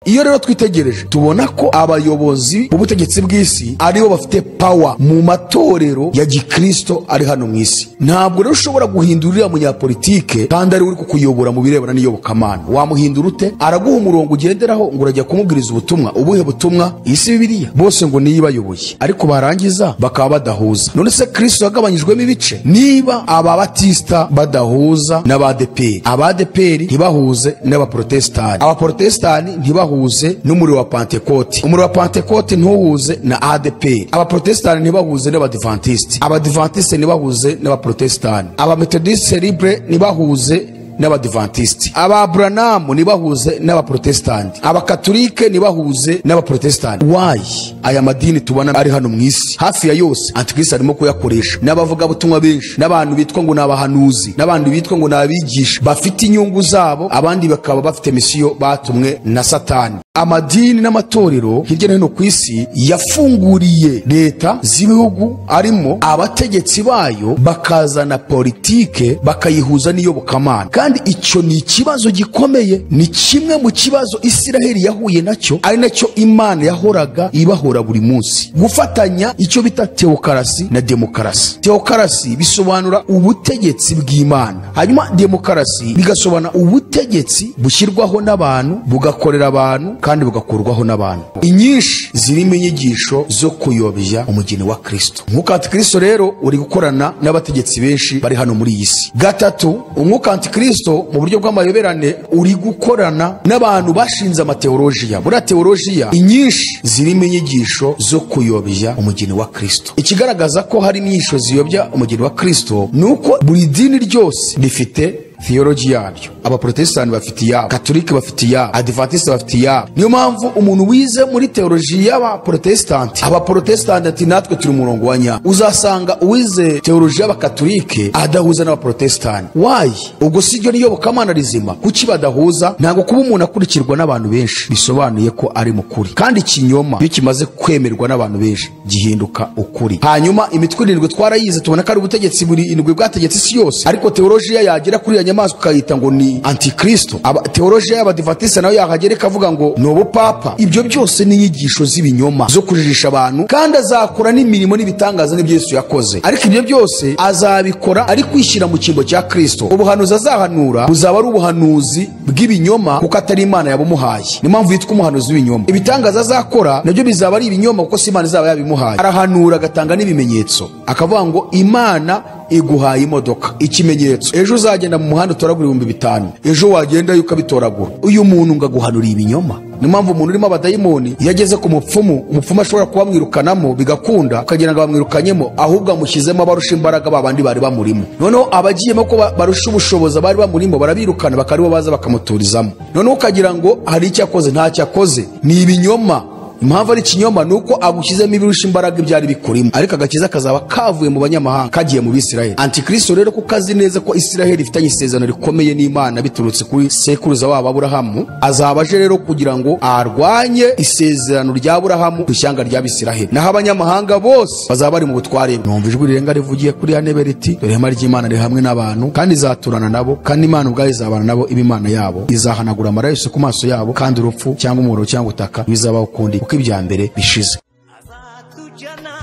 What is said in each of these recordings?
Iyo rero twitegereje tubona ko abayobozi b'ubutegetsi bw'isi aribo bafite power mu matorero ya gikristo ari hano mu isi. Ntabwo rero ushobora guhindura uriya munyapolitike kandi ari uri kukuyobora mu birebana n'iyobokamana. Wamuhindura ute? Araguha umurongo ugenderaho ngo urajya kumubwiriza ubutumwa. Ubuhe butumwa? Isi Bibiliya bose ngo niyo ibayoboye, ariko barangiza bakaba badahuza. None se Kristo yagabanyijwemo ibice? Niba ababatisita badahuza n'abadeperi, abadeperi ntibahuze n'abaprotestani, abaprotestani ntibahuze n'umuriro wa Pantekoti, umuriro wa Pantekoti ntuhuze na ADPR, abaprotestani ntibahuze n'abadivantisiti, abadivantisite ntibahuze n'abaprotestani, abametodisite libre ntibahuze n'abadivantisiti, ababuranamu ntibahuze n'abaprotestanti, abakatolike ntibahuze n'abaprotestanti. Why aya madini tubona ari hano mu isi hafi ya yose antikristo arimo kuyakoresha, n'abavugabutumwa benshi, n'abantu bitwa ngo ni abahanuzi, n'abantu bitwa ngo ni abigisha bafite inyungu zabo, abandi bakaba bafite misiyo batumwe na Satani. Amadini n'amatorero hirya no hino ku isi yafunguriye leta z'ibihugu arimo abategetsi bayo, bakazana politike bakayihuza n'iyobokamana. Kandi icyo ni ikibazo gikomeye, ni kimwe mu kibazo Isiraheli yahuye nacyo, ari nacyo Imana yahoraga ibahora buri munsi, gufatanya icyo bita teokarasi na demokarasi. Teokarasi bisobanura ubutegetsi bw'Imana, hanyuma demokarasi bigasobanura ubutegetsi bushyirwaho n'abantu, bugakorera abantu kandi bugakurwaho n'abantu. Inyinshi zirimo inyigisho zo kuyobya umugeni wa Kristo. Umwuka antikristo rero uri gukorana n'abategetsi benshi bari hano muri iyi si. Gatatu, umwuka antikristo mu buryo bw'amayoberane uri gukorana n'abantu bashinze amateolojiya. Buriya teolojiya inyinshi zirimo inyigisho zo kuyobya umugeni wa Kristo. Ikigaragaza ko hari inyigisho ziyobya umugeni wa Kristo ni uko buri dini ryose rifite theology yaryo. Abaprotestani bafite iyabo, katolike bafite iyabo, adventiste bafite iyabo. Niyo mpamvu umuntu wize muri theology y'abaprotestanti, abaprotestanti ati natwe turi umurongo wa nyawo, uzasanga uwize theology y'abakatolike adahuza n'abaprotestani. Why? Ubwo si ryo niyobokamana rizima? Kuki badahuza? Ntabwo kuba umuntu akurikirwa n'abantu benshi bisobanuye ko ari mukuri, kandi ikinyoma iyo kimaze kwemerwa n'abantu benshi gihinduka ukuri. Hanyuma imitwe irindwi twarayize, tubona ko ari ubutegetsi burindwi bwategetse isi yose, ariko theology yagera kuri ya nyamaswa ukayita ngo ni antikristo. Teolojiya y'abadivatiste nayo yahagera ikavuga ngo ni ubupapa. Ibyo byose ni inyigisho z'ibinyoma zo kujijisha abantu, kandi azakora n'imirimo n'ibitangaza n'ibyo Yesu yakoze, ariko ibyo byose azabikora ari kwishyira mu cyimbo cya Kristo. Ubuhanuzi azahanura buzaba ari ubuhanuzi bw'ibinyoma kuko atari Imana yabumuhaye. Niyo mpamvu yitwa umuhanuzi w'ibinyoma. Ibitangaza azakora nabyo bizaba ari ibinyoma kuko si Imana izaba yabimuhaye. Arahanura agatanga n'ibimenyetso, akavuga ngo Imana iguhaye imodoka, ikimenyetso. Ejo uzagenda mu muhanda utoragura 5000, ejo wagenda ukabitoragura. Uyu muntu ngo aguhanuriye ibinyoma. Niyo mpamvu umuntu urimo abadayimoni iyo ageze ku mupfumu, umupfumu ashobora kubamwirukanamo bigakunda, ukagira ngo bamwirukanyemo, ahubwo amushyizemo abarusha imbaraga babandi bari bamurimo. Noneho abagiyemo ko barusha ubushobozi abari bamurimo barabirukana, bakaribo baza bakamuturizamo. Noneho ukagira ngo hari icyo akoze, ntacyo akoze, ni ibinyoma. Impamvu ari ikinyoma ni uko agushyizemo ibirusha imbaraga ibyari bikurimo, ariko agakiza kazaba kavuye mu banyamahanga kagiye mu Bisiraheli. Antikristo rero kuko azi neza ko Isiraheli ifitanye isezerano rikomeye n'Imana biturutse kuri sekuruza wabo Aburahamu, azaba aje rero kugira ngo arwanye isezerano rya Aburahamu ku ishyanga rya Bisiraheli, naho abanyamahanga bose bazaba bari mu butware. Numva ijwi rirenga rivugiye kuri ya ntebe riti: dore ihema ry'Imana riri hamwe n'abantu, kandi izaturana nabo, kandi Imana ubwayo izabana nabo, iba Imana yabo. Izahanagura amarira yose ku maso yabo, kandi urupfu cyangwa umuriro cyangwa ubutaka bizabaho ukundi, kuko ibya mbere bishize. Azatujyana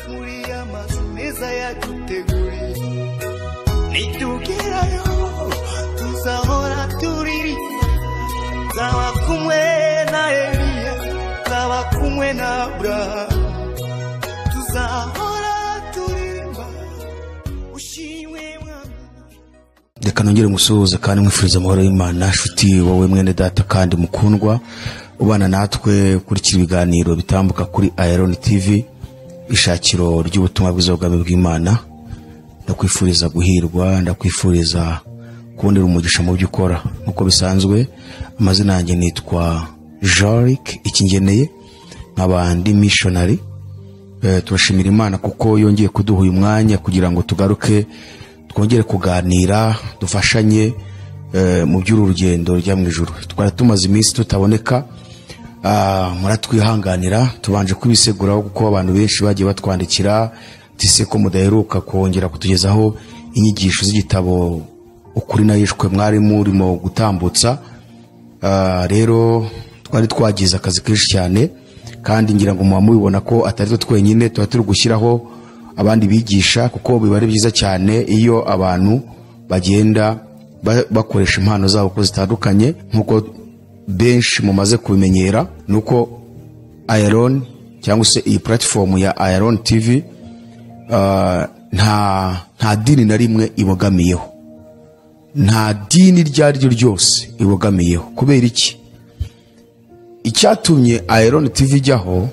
muri ya mazu meza yaduteguriye, nitugerayo tuzahora turirimba, nzaba kumwe na Eliya, nzaba kumwe na Aburahamu, tuzahora turirimba ushimwe Mwami. Reka nongere musuhuze kandi mwifuriza amahoro y'Imana, nshuti wowe mwene data kandi mukundwa ubana natwe ukurikira ibiganiro bitambuka kuri Iron TV, ishakiro ry'ubutumwa bwiza bw'ubwami bw'Imana. Ndakwifuriza guhirwa, ndakwifuriza kubonera umugisha mu byo ukora. Nk'uko bisanzwe, amazina yanjye nitwa Joric Ikingeneye, nkaba ndi missionary. Turashimira Imana kuko yongeye kuduha uyu mwanya kugira ngo tugaruke twongere kuganira, dufashanye mu by'uru rugendo rujya mu ijuru. Twari tumaze iminsi tutaboneka, muratwihanganira, tubanje kubiseguraho kuko abantu benshi bagiye batwandikira tise ko mudaheruka kongera kutugezaho inyigisho z'igitabo Ukuri Nahishwe mwari murimo gutambutsa. Rero Twari twagize akazi kenshi cyane, kandi ngira ngo muba mubibona ko atari twe twenyine tuba turi gushyiraho abandi bigisha, kuko biba ari byiza cyane iyo abantu bagenda bakoresha impano zabo uko zitandukanye. Nk'uko benshi mumaze kubimenyera, nuko Iron cyangwa se iyi platform ya Iron TV nta dini na rimwe ibogamiyeho, nta dini iryo ari ryo ryose ibogamiyeho. Kubera iki? Icyatumye Iron TV ijyaho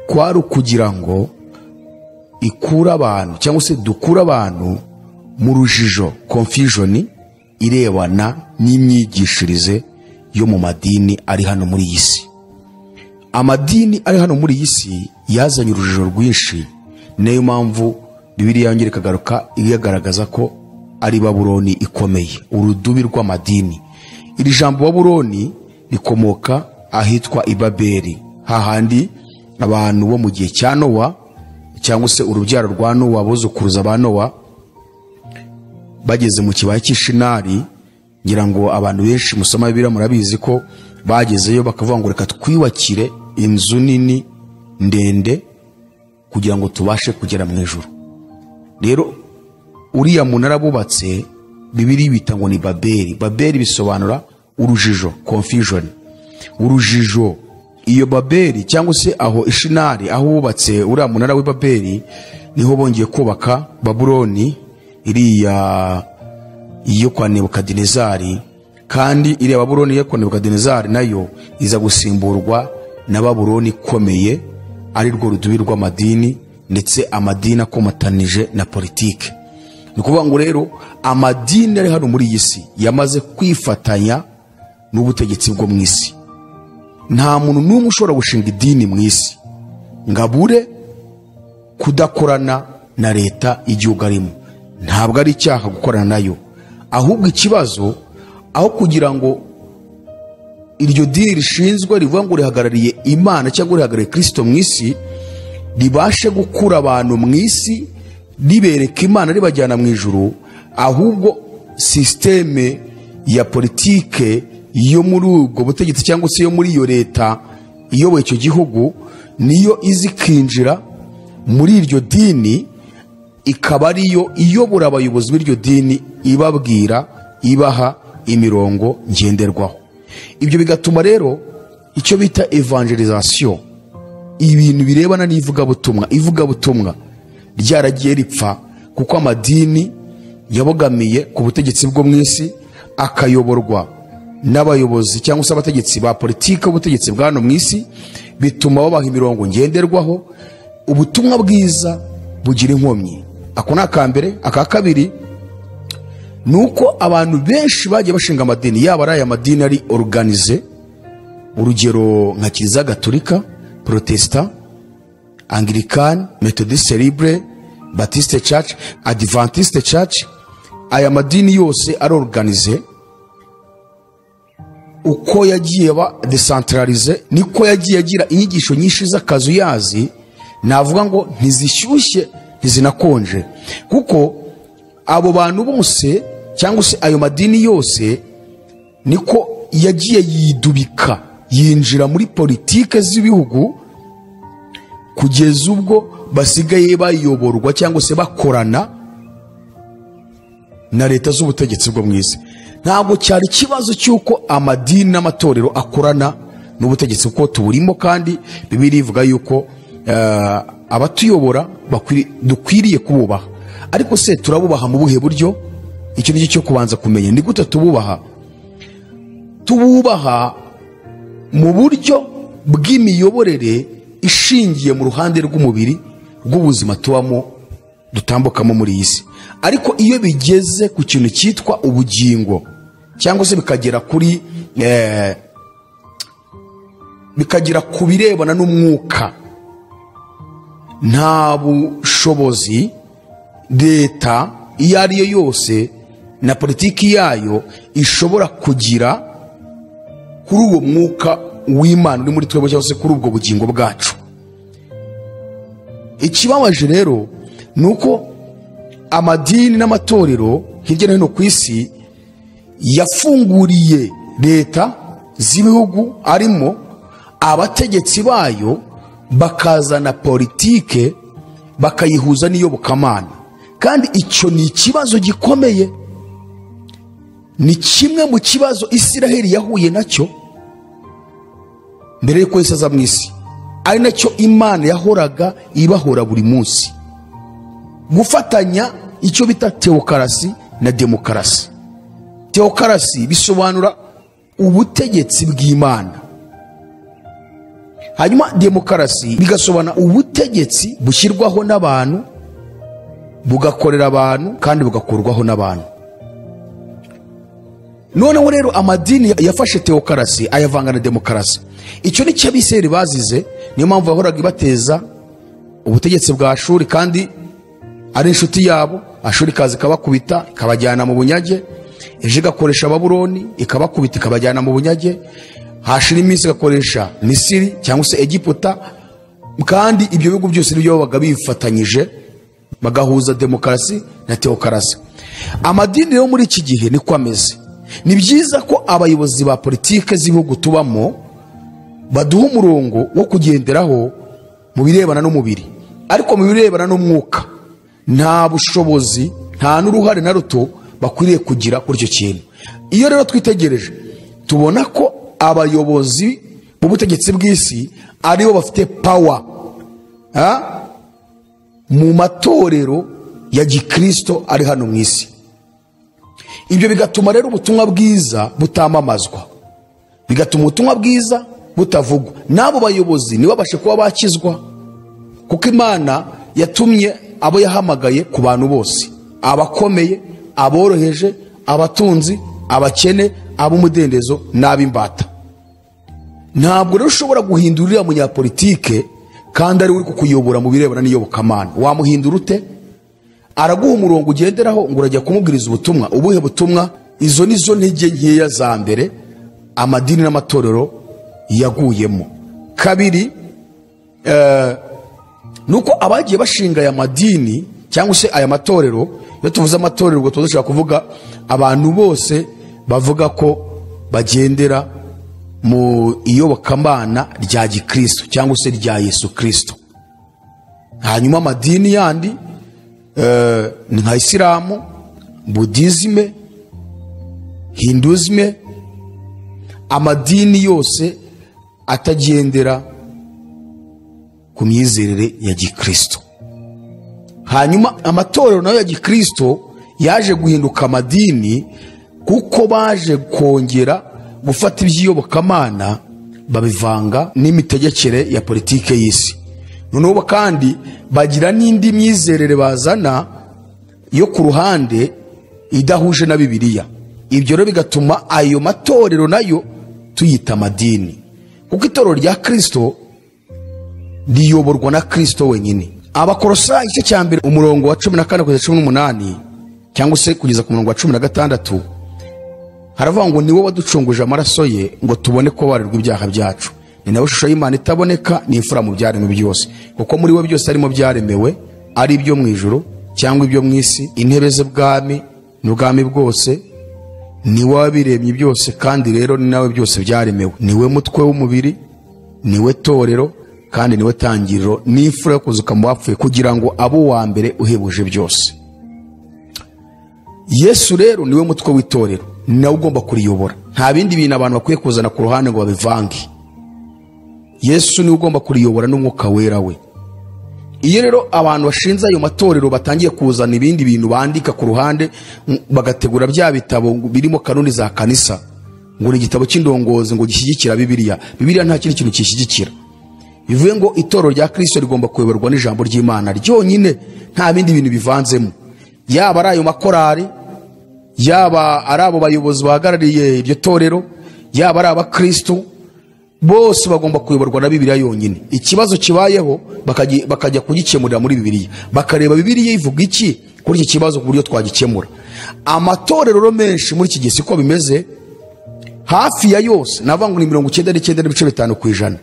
kwari ukugira ngo ikure abantu cyangwa se dukure abantu mu rujijo, confusion irebana n'imyigishirize yo mu madini ari hano muri iyi si. Amadini ari hano muri iyi si yazanye urujijo rwinshi, niyo mpamvu Bibiliya yongera ikagaruka igaragaza ko ari Babuloni ikomeye, urudubi rw'amadini. Iri jambo Babuloni rikomoka ahitwa i Babeli, hahandi abantu bo mu gihe cya Nowa cyangwa se urubyaro rwa Nowa, abuzukuruza ba Nowa, bageze mu kibaya cy'Ishinari. Ngira ngo abantu benshi musoma Bibiliya murabizi ko bagezeyo bakavuga ngo reka twiyubakire inzu nini ndende kugira ngo tubashe kugera mu ijuru. Rero uriya munara bubatse, Bibiliya bita ngo ni Babeli. Babeli bisobanura urujijo, confusion, urujijo. Iyo Babeli cyangwa se aho Ishinari, aho bubatse uriya munara w'i Babeli, niho bongeye kubaka Babuloni iriya iyo kwa Nebukadinezari. Kandi iriya Babuloni yo kwa Nebukadinezari nayo iza gusimburwa na Babuloni ikomeye, ari rwo rudubi rw'amadini, ndetse amadini akomatanije na politike. Ni ukuvuga ngo rero amadini ari hano muri iyi si yamaze kwifatanya n'ubutegetsi bwo mu isi. Nta muntu n'umwe ushobora gushinga idini mu isi ngo abure kudakorana na leta y'igihugu arimo. Ntabwo ari icyaha gukorana nayo, ahubwo ikibazo aho kugira ngo iryo dini rishinzwe rivuga ngo rihagarariye Imana cyangwa rihagarariye Kristo mu isi, ribashe gukura abantu mu isi ribereka Imana ribajyana mu ijuru, ahubwo systeme ya politike yo muri ubwo butegetsi cyangwa se yo muri iyo leta iyoboye icyo gihugu niyo izikinjira muri iryo dini, ikaba ariyo iyobora abayobozi b'iryo dini, ibabwira, ibaha imirongo ngenderwaho. Ibyo bigatuma rero icyo bita evangelization, ibintu birebana n'ivugabutumwa, ivugabutumwa ryaragiye ripfa, kuko amadini yabogamiye ku butegetsi bwo mu isi, akayoborwa n'abayobozi cyangwa se abategetsi ba politiki b'ubutegetsi bwa hano mu isi, bituma babaha imirongo ngenderwaho, ubutumwa bwiza bugira inkomyi. Ako ni akambere. Aka kabiri ni uko abantu benshi bagiye bashinga amadini, yaba ari aya madini ari organize, urugero nka Kiliziya Gatolika, Protestant, Anglican, Methodiste Libre, Baptiste Church, Adventiste Church. Aya madini yose ari organize, uko yagiye ba decentralize niko yagiye agira inyigisho nyinshi z'akazu yazi, navuga ngo ntizishyushye ntizinakonje, kuko abo bantu bose cyangwa se ayo madini yose niko yagiye yidubika yinjira muri politike z'ibihugu, kugeza ubwo basigaye bayoborwa cyangwa se bakorana na leta z'ubutegetsi bwo mu isi. Ntabwo cyari ikibazo cy'uko amadini n'amatorero akorana n'ubutegetsi, kuko tuburimo, kandi Bibiliya ivuga yuko abatuyobora dukwiriye kububaha. Ariko se turabubaha mu buhe buryo? Icyo ni cyo kubanza kumenya, ni gute tububaha? Tububaha mu buryo bw'imiyoborere ishingiye mu ruhande rw'umubiri rw'ubuzima tubamo, dutambukamo muri iyi si. Ariko iyo bigeze ku kintu cyitwa ubugingo, cyangwa se bikagera kuri bikagera ku birebana n'umwuka, nta bushobozi leta iyo ari yo yose na politiki yayo ishobora kugira kuri uwo mwuka w'Imana uri muri twebwe, cyangwa se kuri ubwo bugingo bwacu. Ikibabaje rero ni uko amadini n'amatorero hirya no hino ku isi yafunguriye leta z'ibihugu arimo, abategetsi bayo bakazana politike bakayihuza n'iyobokamana. Kandi icyo ni ikibazo gikomeye, ni kimwe mu kibazo Isiraheli yahuye nacyo mbere y'uko Yesu aza mu isi, ari nacyo Imana yahoraga ibahora buri munsi, gufatanya icyo bita teokarasi na demokarasi. Teokarasi bisobanura ubutegetsi bw'Imana, hanyuma demokarasi bigasobanura ubutegetsi bushyirwaho n'abantu, bugakorera abantu kandi bugakurwaho n'abantu. Noneho rero amadini yafashe teokarasi ayavanga na demokarasi. Icyo ni cyo Abisirayeli bazize, niyo mpamvu yahoraga ibateza ubutegetsi bwa Ashuri, kandi ari inshuti yabo. Ashuri ikaza ikabakubita ikabajyana mu bunyage, ejo igakoresha Babuloni ikabakubita ikabajyana mu bunyage, hashira iminsi igakoresha Misiri cyangwa se Egiputa. Kandi ibyo bihugu byose nibyo babaga bifatanyije, bagahuza demokarasi na teokarasi. Amadini yo muri iki gihe niko ameze. Ni byiza ko abayobozi ba politike z'ibihugu tubamo baduha umurongo wo kugenderaho mu birebana n'umubiri, ariko mu birebana n'umwuka nta bushobozi, nta n'uruhare na ruto bakwiriye kugira kuri icyo kintu. Iyo rero twitegereje tubona ko abayobozi b'ubutegetsi bw'isi aribo bafite power mu matorero ya gikristo ari hano mu isi. Ibyo bigatuma rero ubutumwa bwiza butamamazwa, bigatuma ubutumwa bwiza butavugwa, n'abo bayobozi ntibabashe kuba bakizwa, kuko Imana yatumye abo yahamagaye ku bantu bose, abakomeye, aboroheje, abatunzi, abakene, ab'umudendezo n'ab'imbata. Ntabwo rero ushobora guhindura uriya munyapolitike kandi ari uri kukuyobora mu birebana n'iyobokamana. Wamuhindura ute? Araguha umurongo ugenderaho ngo urajya kumubwiriza ubutumwa. Ubuhe butumwa? Izo nizo ntege nkeya za mbere amadini n'amatorero yaguyemo. Kabiri, nuko abagiye bashinga aya madini cyangwa se aya matorero, iyo tuvuze amatorero ubwo tuba dushaka kuvuga abantu bose bavuga ko bagendera mu iyobokamana rya gikristo cyangwa se rya Yesu Kristo. Hanyuma amadini yandi ni nka Isilamu, Budizime, Hinduzime, amadini yose atagendera ku myizerere ya gikristo. Hanyuma amatorero nayo ya gikristo yaje guhinduka amadini, kuko baje kongera gufata iby'iyobokamana babivanga n'imitegekere ya politike y'isi. Noneho kandi bagira n'indi myizerere bazana yo ku ruhande idahuje na Bibiliya. Ibyo rero bigatuma ayo matorero nayo tuyita amadini, kuko itorero rya Kristo riyoborwa na Kristo wenyine. Abakolosayi igice cya mbere umurongo wa 14 kugeza 18 cyangwa se kugeza ku murongo wa 16, haravuga ngo niwe waducunguje amaraso ye ngo tubone ko barirwa ibyaha byacu, ni nawe shusho y'Imana itaboneka, ni imfura mu byaremwe byose, kuko muri we byose arimo byaremewe, ari ibyo mu ijuru cyangwa ibyo mu isi, intebe z'ubwami n'ubwami bwose, ni we wabiremye byose, kandi rero ni nawe byose byaremewe. Niwe mutwe w'umubiri, niwe torero, kandi niwe tangiriro n'imfura yo kuzuka mu bapfuye, kugira ngo abo wa mbere uhebuje byose. Yesu rero niwe mutwe w'itorero, ni nawe ugomba kuriyobora. Nta bindi bintu abantu bakwiye kuzana ku ruhande ngo babivange. Yesu niwe ugomba kuriyobora n'umwuka wera we. Iyo rero abantu bashinze ayo matorero batangiye kuzana ibindi bintu bandika ku ruhande, bagategura bya bitabo birimo kanuni za kanisa, ngo ni igitabo cy'indongozi ngo gishyigikira Bibiliya. Bibiliya nta kindi kintu kishyigikira. Bivuye ngo itorero rya Kristo rigomba kuyoborwa n'ijambo ry'Imana ryonyine, nta bindi bintu bivanzemo. Yaba ari ayo makorari, yaba ari abo bayobozi bahagarariye iryo torero, yaba ari abakristo, bose bagomba kuyoborwa na Bibiliya yonyine. Ikibazo kibayeho bakajya kugikemurira muri Bibiliya, bakareba Bibiliya ivuga iki kuri iki kibazo ku buryo twagikemura. Amatorero menshi muri iki gihe siko bimeze, hafi ya yose navuga ngo ni 99.5%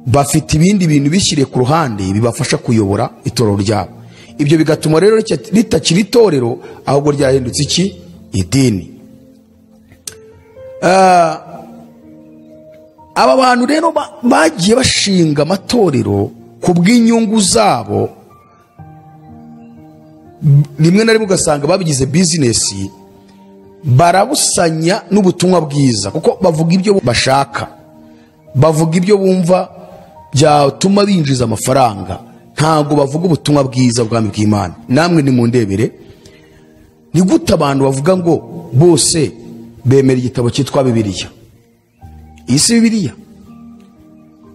bafite ibindi bintu bishyiriye ku ruhande bibafasha kuyobora itorero ryabo. Ibyo bigatuma rero ritakiri itorero, ahubwo ryahindutse iki? Idini. Aba bantu rero bagiye bashinga amatorero ku bw'inyungu zabo, rimwe na rimwe ugasanga babigize bizinesi, barabusanya n'ubutumwa bwiza, kuko bavuga ibyo bashaka, bavuga ibyo bumva byatuma binjiza amafaranga, ntabwo bavuga ubutumwa bwiza bw'ubwami bw'Imana. Namwe nimundebere, ni gute abantu bavuga ngo bose bemera igitabo cyitwa Bibiliya? Iyi si Bibiliya,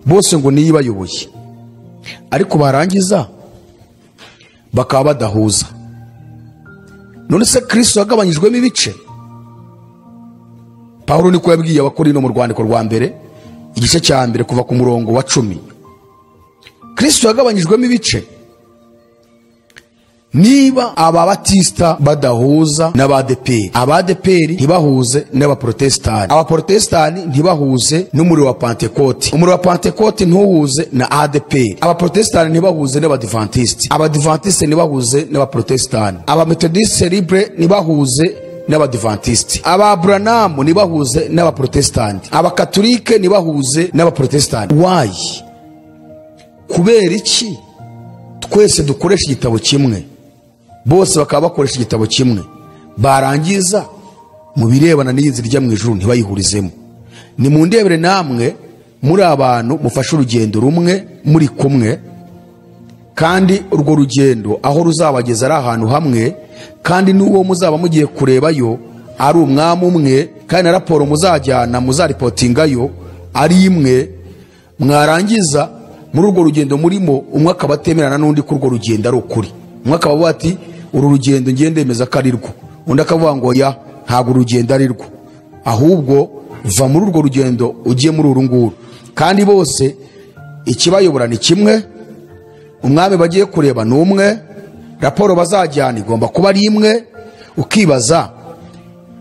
bose ngo niyo ibayoboye, ariko barangiza bakaba badahuza. None se Kristo yagabanyijwemo ibice? Pawulo niko yabwiye Abakorinto mu rwandiko rwa mbere igice cya mbere kuva ku murongo wa 10. Kristo yagabanyijwemo ibice. Niba ababatista badahuza n'abadeperi, abadeperi ntibahuze n'abaprotestani, abaprotestani ntibahuze n'umuriro wa Pentekote, umuriro wa Pentekote ntuhuze na ADPR, abaprotestani ntibahuze n'abadivantiste, abadivantiste ntibahuze n'abaprotestani, abametodiste libre ntibahuze n'abadivantiste, ababranamu ntibahuze n'abaprotestanti, abakatolike ntibahuze n'abaprotestani. Why? Kubera iki twese dukoresha igitabo kimwe, bose bakaba bakoresha igitabo kimwe, barangiza mu birebana n'inzira ijya mu ijuru ntibayihurizemo? Ni mu ndebere namwe muri abantu mufashe urugendo rumwe muri kumwe, kandi urwo rugendo aho ruzabageza ari ahantu hamwe, kandi n'uwo muzaba mugiye kurebayo ari umwami umwe, kandi na raporo muzajyana muzaripotingayo ari imwe. Mwarangiza muri urwo rugendo murimo, umwe akaba atemerana n'undi ko urwo rugendo ari ukuri, umwe akaba avuga ati uru rugendo ngiye ndemeza ko ari rwo, undi akavuga ngo ya ntabwo urugendo ari rwo, ahubwo va muri urwo rugendo ugiye muri uru nguru. Kandi bose ikibayobora ni kimwe, umwami bagiye kureba ni umwe, raporo bazajyana igomba kuba ari imwe. Ukibaza,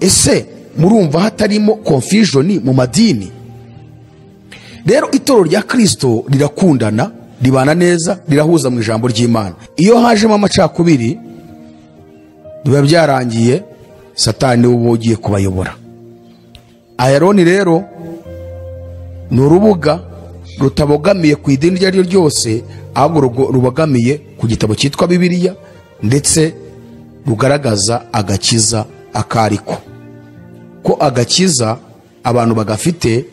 ese murumva hatarimo confusion mu madini? Rero itorero rya Kristo rirakundana, ribana neza, rirahuza mu ijambo ry'Imana. Iyo hajemo amacakubiri biba byarangiye, Satani uba ugiye kubayobora. Ayaroni rero ni urubuga rutabogamiye ku idini iryo ari ryo ryose, ahubwo rubogamiye ku gitabo cyitwa Bibiliya, ndetse rugaragaza agakiza akariko, ko agakiza abantu bagafite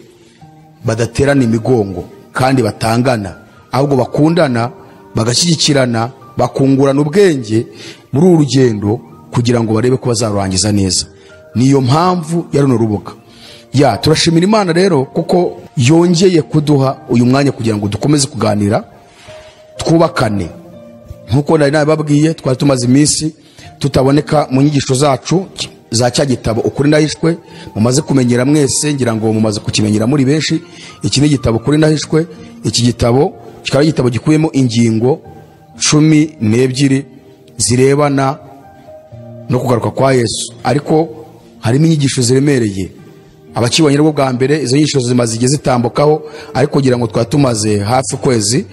badaterana imigongo kandi batangana, ahubwo bakundana, bagashyigikirana, bakungurana ubwenge muri uru rugendo kugira ngo barebe ko bazarurangiza neza. Niyo mpamvu ya runo rubuga. Ya turashimira Imana rero kuko yongeye kuduha uyu mwanya kugira ngo dukomeze kuganira, twubakane. Nkuko nari nababwiye, twari tumaze iminsi tutaboneka mu nyigisho zacu za cya gitabo Ukuri Ndahishwe, mumaze kumenyera mwese, ngira ngo mumaze kukimenyera muri benshi. Iki ni igitabo Ukuri Ndahishwe. Iki gitabo kikaba igitabo gikubiyemo ingingo 12 zirebana no kugaruka kwa Yesu, ariko harimo inyigisho ziremereye. Abakibonye rwo bwa mbere izo nyigisho zimaze igihe zitambukaho, ariko kugira ngo twari tumaze hafi kwezi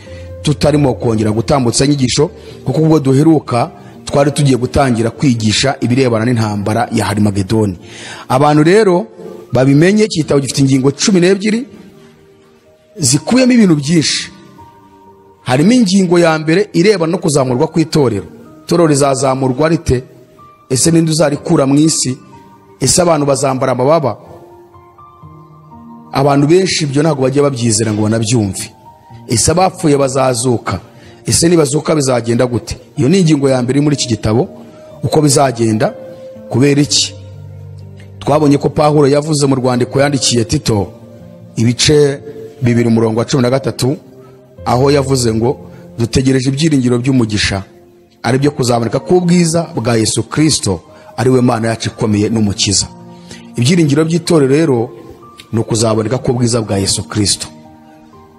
tutarimo kongera gutambutsa inyigisho, kuko ubwo duheruka twari tugiye gutangira kwigisha ibirebana n'intambara ya Harimagedoni. Abantu rero babimenye, iki gitabo gifite ingingo 12 zikubiyemo ibintu byinshi. Harimo ingingo ya mbere irebana no kuzamurwa kw'itorero. Itorero rizazamurwa rite? Ese ninde uzarikura mu isi? Ese abantu bazambara amababa? Abantu benshi ibyo ntabwo bagiye babyizera ngo banabyumve. Ese abapfuye bazazuka? Ese nibazuka bizagenda gute? Iyo ni ingingo ya mbere muri iki gitabo, uko bizagenda. Kubera iki? Twabonye ko Pawulo yavuze mu rwandiko yandikiye Tito ibice 2 umurongo wa 13, aho yavuze ngo dutegereje ibyiringiro by'umugisha, ari byo kuzaboneka k'ubwiza bwa Yesu Kristo, ari we Mana yacu ikomeye n'umukiza. Ibyiringiro by'itorero rero ni ukuzaboneka k'ubwiza bwa Yesu Kristo.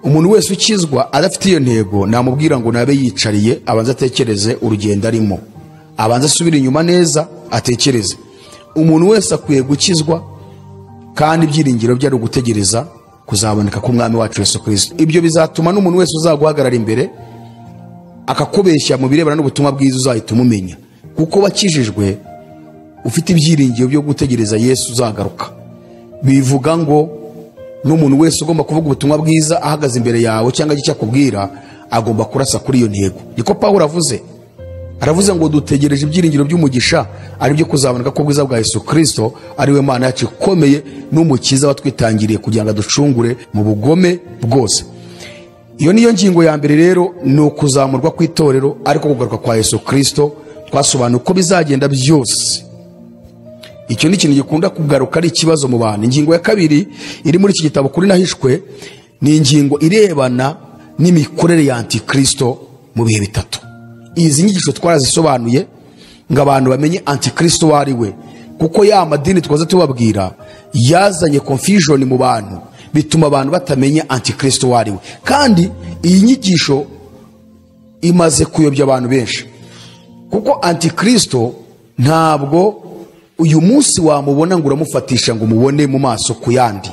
Umuntu wese ukizwa adafite iyo ntego, namubwira ngo nabe yicariye, abanze atekereze urugendo arimo, abanze asubire inyuma neza atekereze. Umuntu wese akwiye gukizwa, kandi ibyiringiro bye ari ugutegereza kuzaboneka k'umwami wacu Yesu Kristo. Ibyo bizatuma n'umuntu wese uzaguhagarara imbere akakubeshya mu birebana n'ubutumwa bwiza uzahita umumenya, kuko wakijijwe ufite ibyiringiro byo gutegereza Yesu uzagaruka. Bivuga ngo N'umuntu wese ugomba kuvuga ubutumwa bwiza ahagaze imbere yawe cyangwa icyo akubwira agomba kurasa kuri iyo ntego. Niko Pawulo avuze, aravuze ngo dutegereje ibyiringiro by'umugisha ari byo kuzaboneka k'ubwiza bwa Yesu Kristo, ari we Mana yacu ikomeye n'umukiza watwitangiriye kugira ngo aducungure mu bugome bwose. Iyo niyo ngingo ya mbere rero, ni ukuzamurwa kw'itorero ariko kugaruka kwa Yesu Kristo. Twasobanuye uko bizagenda byose. Icyo ni ikintu gikunda kugaruka ari ikibazo mu bantu. Ingingo ya kabiri iri muri iki gitabo kuri nahishwe ni ingingo irebana n'imikorere ya Antikristo mu bihe bitatu. Izi nyigisho twarazisobanuye ngo abantu bamenye Antikristo uwo ari we, kuko ya madini twaza tubabwira yazanye confusion mu bantu, bituma abantu batamenya Antikristo uwo ari we. Kandi iyi nyigisho imaze kuyobya abantu benshi, kuko Antikristo ntabwo uyu munsi wamubona ngo uramufatisha ngo umubone mu maso ku yandi.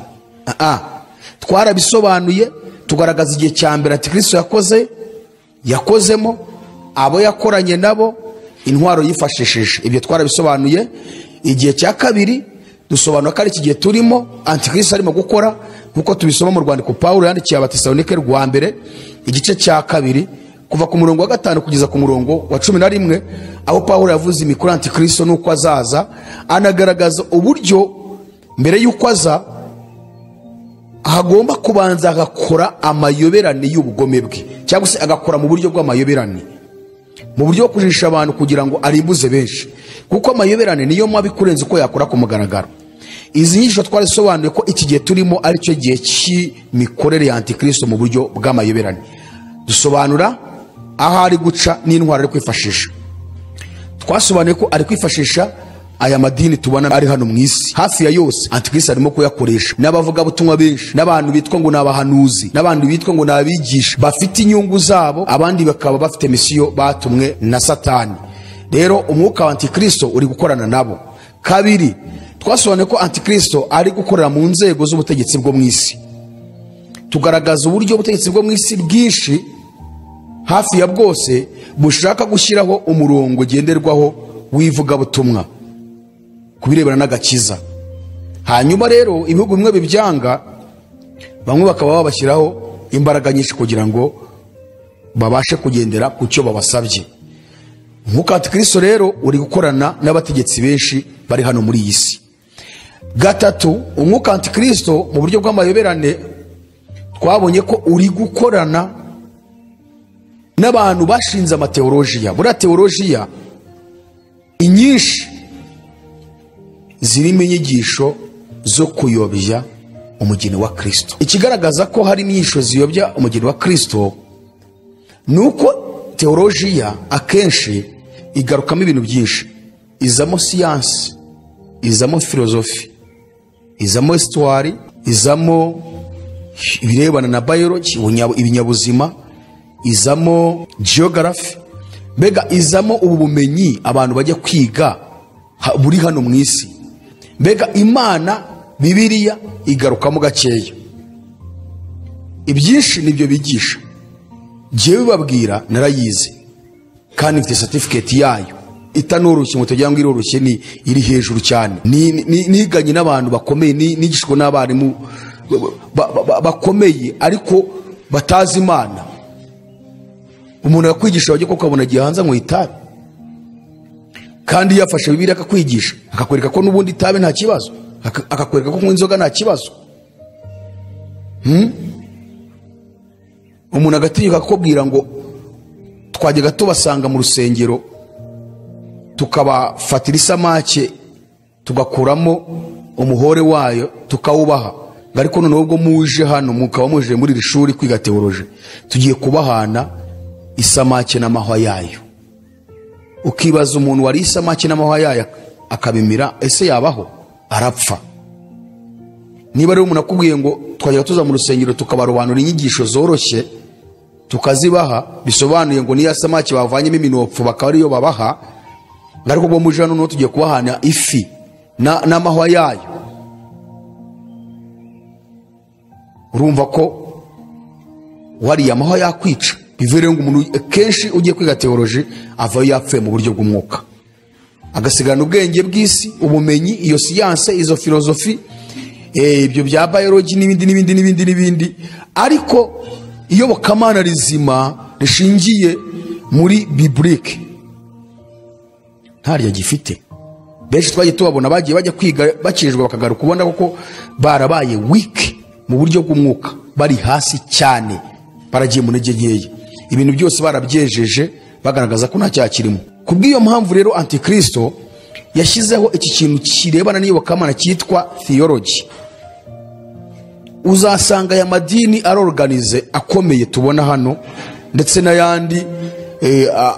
Twarabisobanuye tugaragaza igihe cya mbere Antikristo yakozemo, abo yakoranye nabo, intwaro yifashishije. Ibyo twarabisobanuye. Igihe cya kabiri dusobanura ko ari iki gihe turimo Antikristo arimo gukora, nkuko tubisoma mu rwandiko Pawulo yandikiye Abatesalonike rwa mbere igice cya kabiri kuva ku murongo wa 5 kugeza ku murongo wa 11, aho Pawulo yavuze imikoro Antikristo nuko azaza, anagaragaza uburyo mbere y'uko aza agomba kubanza agakora amayoberane y'ubugome bwe, cyangwa se agakora mu buryo bw'amayoberane, mu buryo bwo kujijisha abantu kugira ngo arimbuze benshi, kuko amayoberane niyo mabi kurenza uko yakora ku mugaragaro. Izi nyigisho twarisobanuye ko iki gihe turimo ari cyo gihe cy'imikorere ya Antikristo mu buryo bw'amayoberane. Dusobanura aho ari guca n'intwaro ari kwifashisha. Twasobanuye ko ari kwifashisha aya madini tubona ari hano mu isi hafi ya yose. Antikristo arimo kuyakoresha n'abavugabutumwa benshi, n'abantu bitwa ngo ni abahanuzi, n'abantu bitwa ngo ni abigisha, bafite inyungu zabo, abandi bakaba bafite misiyo batumwe na Satani. Rero umwuka wa Antikristo uri gukorana nabo. Kabiri, twasobanuye ko Antikristo ari gukorera mu nzego z'ubutegetsi bwo mu isi. Tugaragaza uburyo ubutegetsi bwo mu isi bwinshi hafi ya bwose bushaka gushyiraho umurongo ngenderwaho w'ivugabutumwa kubirebana n'agakiza. Hanyuma rero ibihugu bimwe bibyanga, bamwe bakaba babashyiraho imbaraga nyinshi kugira ngo babashe kugendera ku cyo babasabye. Umwuka wa Antikristo rero uri gukorana n'abategetsi benshi bari hano muri iyi si. Gatatu, umwuka wa Antikristo mu buryo bw'amayoberane twabonye ko uri gukorana n'abantu bashinze amateolojiya. Buriya teolojiya inyinshi zirimo inyigisho zo kuyobya umugeni wa Kristo. Ikigaragaza ko hari inyigisho ziyobya umugeni wa Kristo ni uko teolojiya akenshi igarukamo ibintu byinshi. Izamo siyansi, izamo filozofi, izamo histoire, izamo ibirebana na biology, ibinyabuzima, izamo geography, mbega izamo ubu bumenyi abantu bajya kwiga buri hano mu isi. Mbega Imana Bibiliya igarukamo gakeya. Ibyinshi nibyo bigisha. Jewe babwira narayize kandi mfite certificate yayo itanoroshye, ngo tugira ngo iroroshye, ni iri hejuru cyane. Niganye n'abantu bakomeye, nigishwa n'abarimu bakomeye ariko batazi Imana. Umuntu akakwigisha wajya ukabona gihanza ngo itabi, kandi yafashe Bibiliya akakwigisha akakwereka ko n'ubundi itabi nta kibazo, akakwereka ko kunywa inzoga nta kibazo. Umuntu agatinyuka akakubwira ngo twajyaga tubasanga mu rusengero tukabafatira isamake tugakuramo umuhore wayo tukawubaha, ariko noneho ubwo muje hano mukaba muje muri iri shuri kwiga teoloji, tugiye kubahana isamake n'amahwa yayo. Ukibaza umuntu wari isamake n'amahwa yayo akabimira, ese yabaho? Arapfa. Niba rero umuntu akubwiye ngo twajyaga tuza mu rusengero tukabarobanura inyigisho zoroshye tukazibaha, bisobanuye ngo niya samaki bavanyemo iminopfu bakaba ariyo babaha, ariko ubwo muje hano tugiye kubahana ifi n'amahwa yayo, urumva ko wariye amahwa yakwica. Bivuye ngo umuntu kenshi ugiye kwiga teoloji avayo yapfuye mu buryo bw'umwuka, agasigarana ubwenge bw'isi, ubumenyi, iyo siyanse, izo filozofi, Ibyo bya biology n'ibindi n'ibindi n'ibindi n'ibindi, ariko iyobokamana rizima rishingiye muri biblique ntaryo gifite. Benshi twagiye tubabona bagiye bajya kwiga bakirijwe bakagaruka, ubona koko barabaye weak mu buryo bw'umwuka, bari hasi cyane, baragiye mu ntege nkeya, ibintu byose barabyejeje bagaragaza ko nta cyaha kirimo. Kubw'iyo mpamvu rero Antikristo yashyizeho iki kintu kirebana n'iyobokamana cyitwa theology. Uzasanga aya madini arorganize akomeye tubona hano ndetse n'ayandi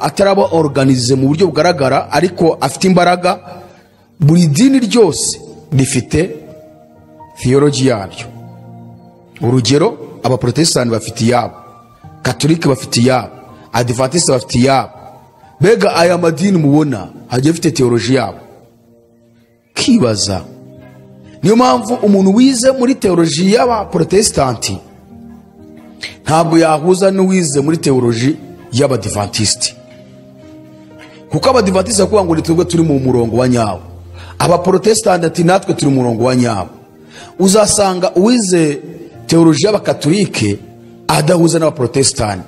ataraba organize mu buryo bugaragara ariko afite imbaraga. Buri dini ryose rifite theology yaryo. Urugero, abaprotestani bafite iyabo, katolike bafite iyabo, adventiste bafite iyabo. Mbega aya madini mubona hagiye afite theology yabo. Kibaza, niyo mpamvu umuntu wize muri theology y'abaprotestanti ntabwo yahuza n'uwize muri theology y'abadivantiste, kuko abadivantiste bakuvuga ngo ni twebwe turi mu murongo wa nyawo, abaprotestanti ati natwe turi mu murongo wa nyawo. Uzasanga uwize theology y'abakatolike adahuza n'abaprotestanti.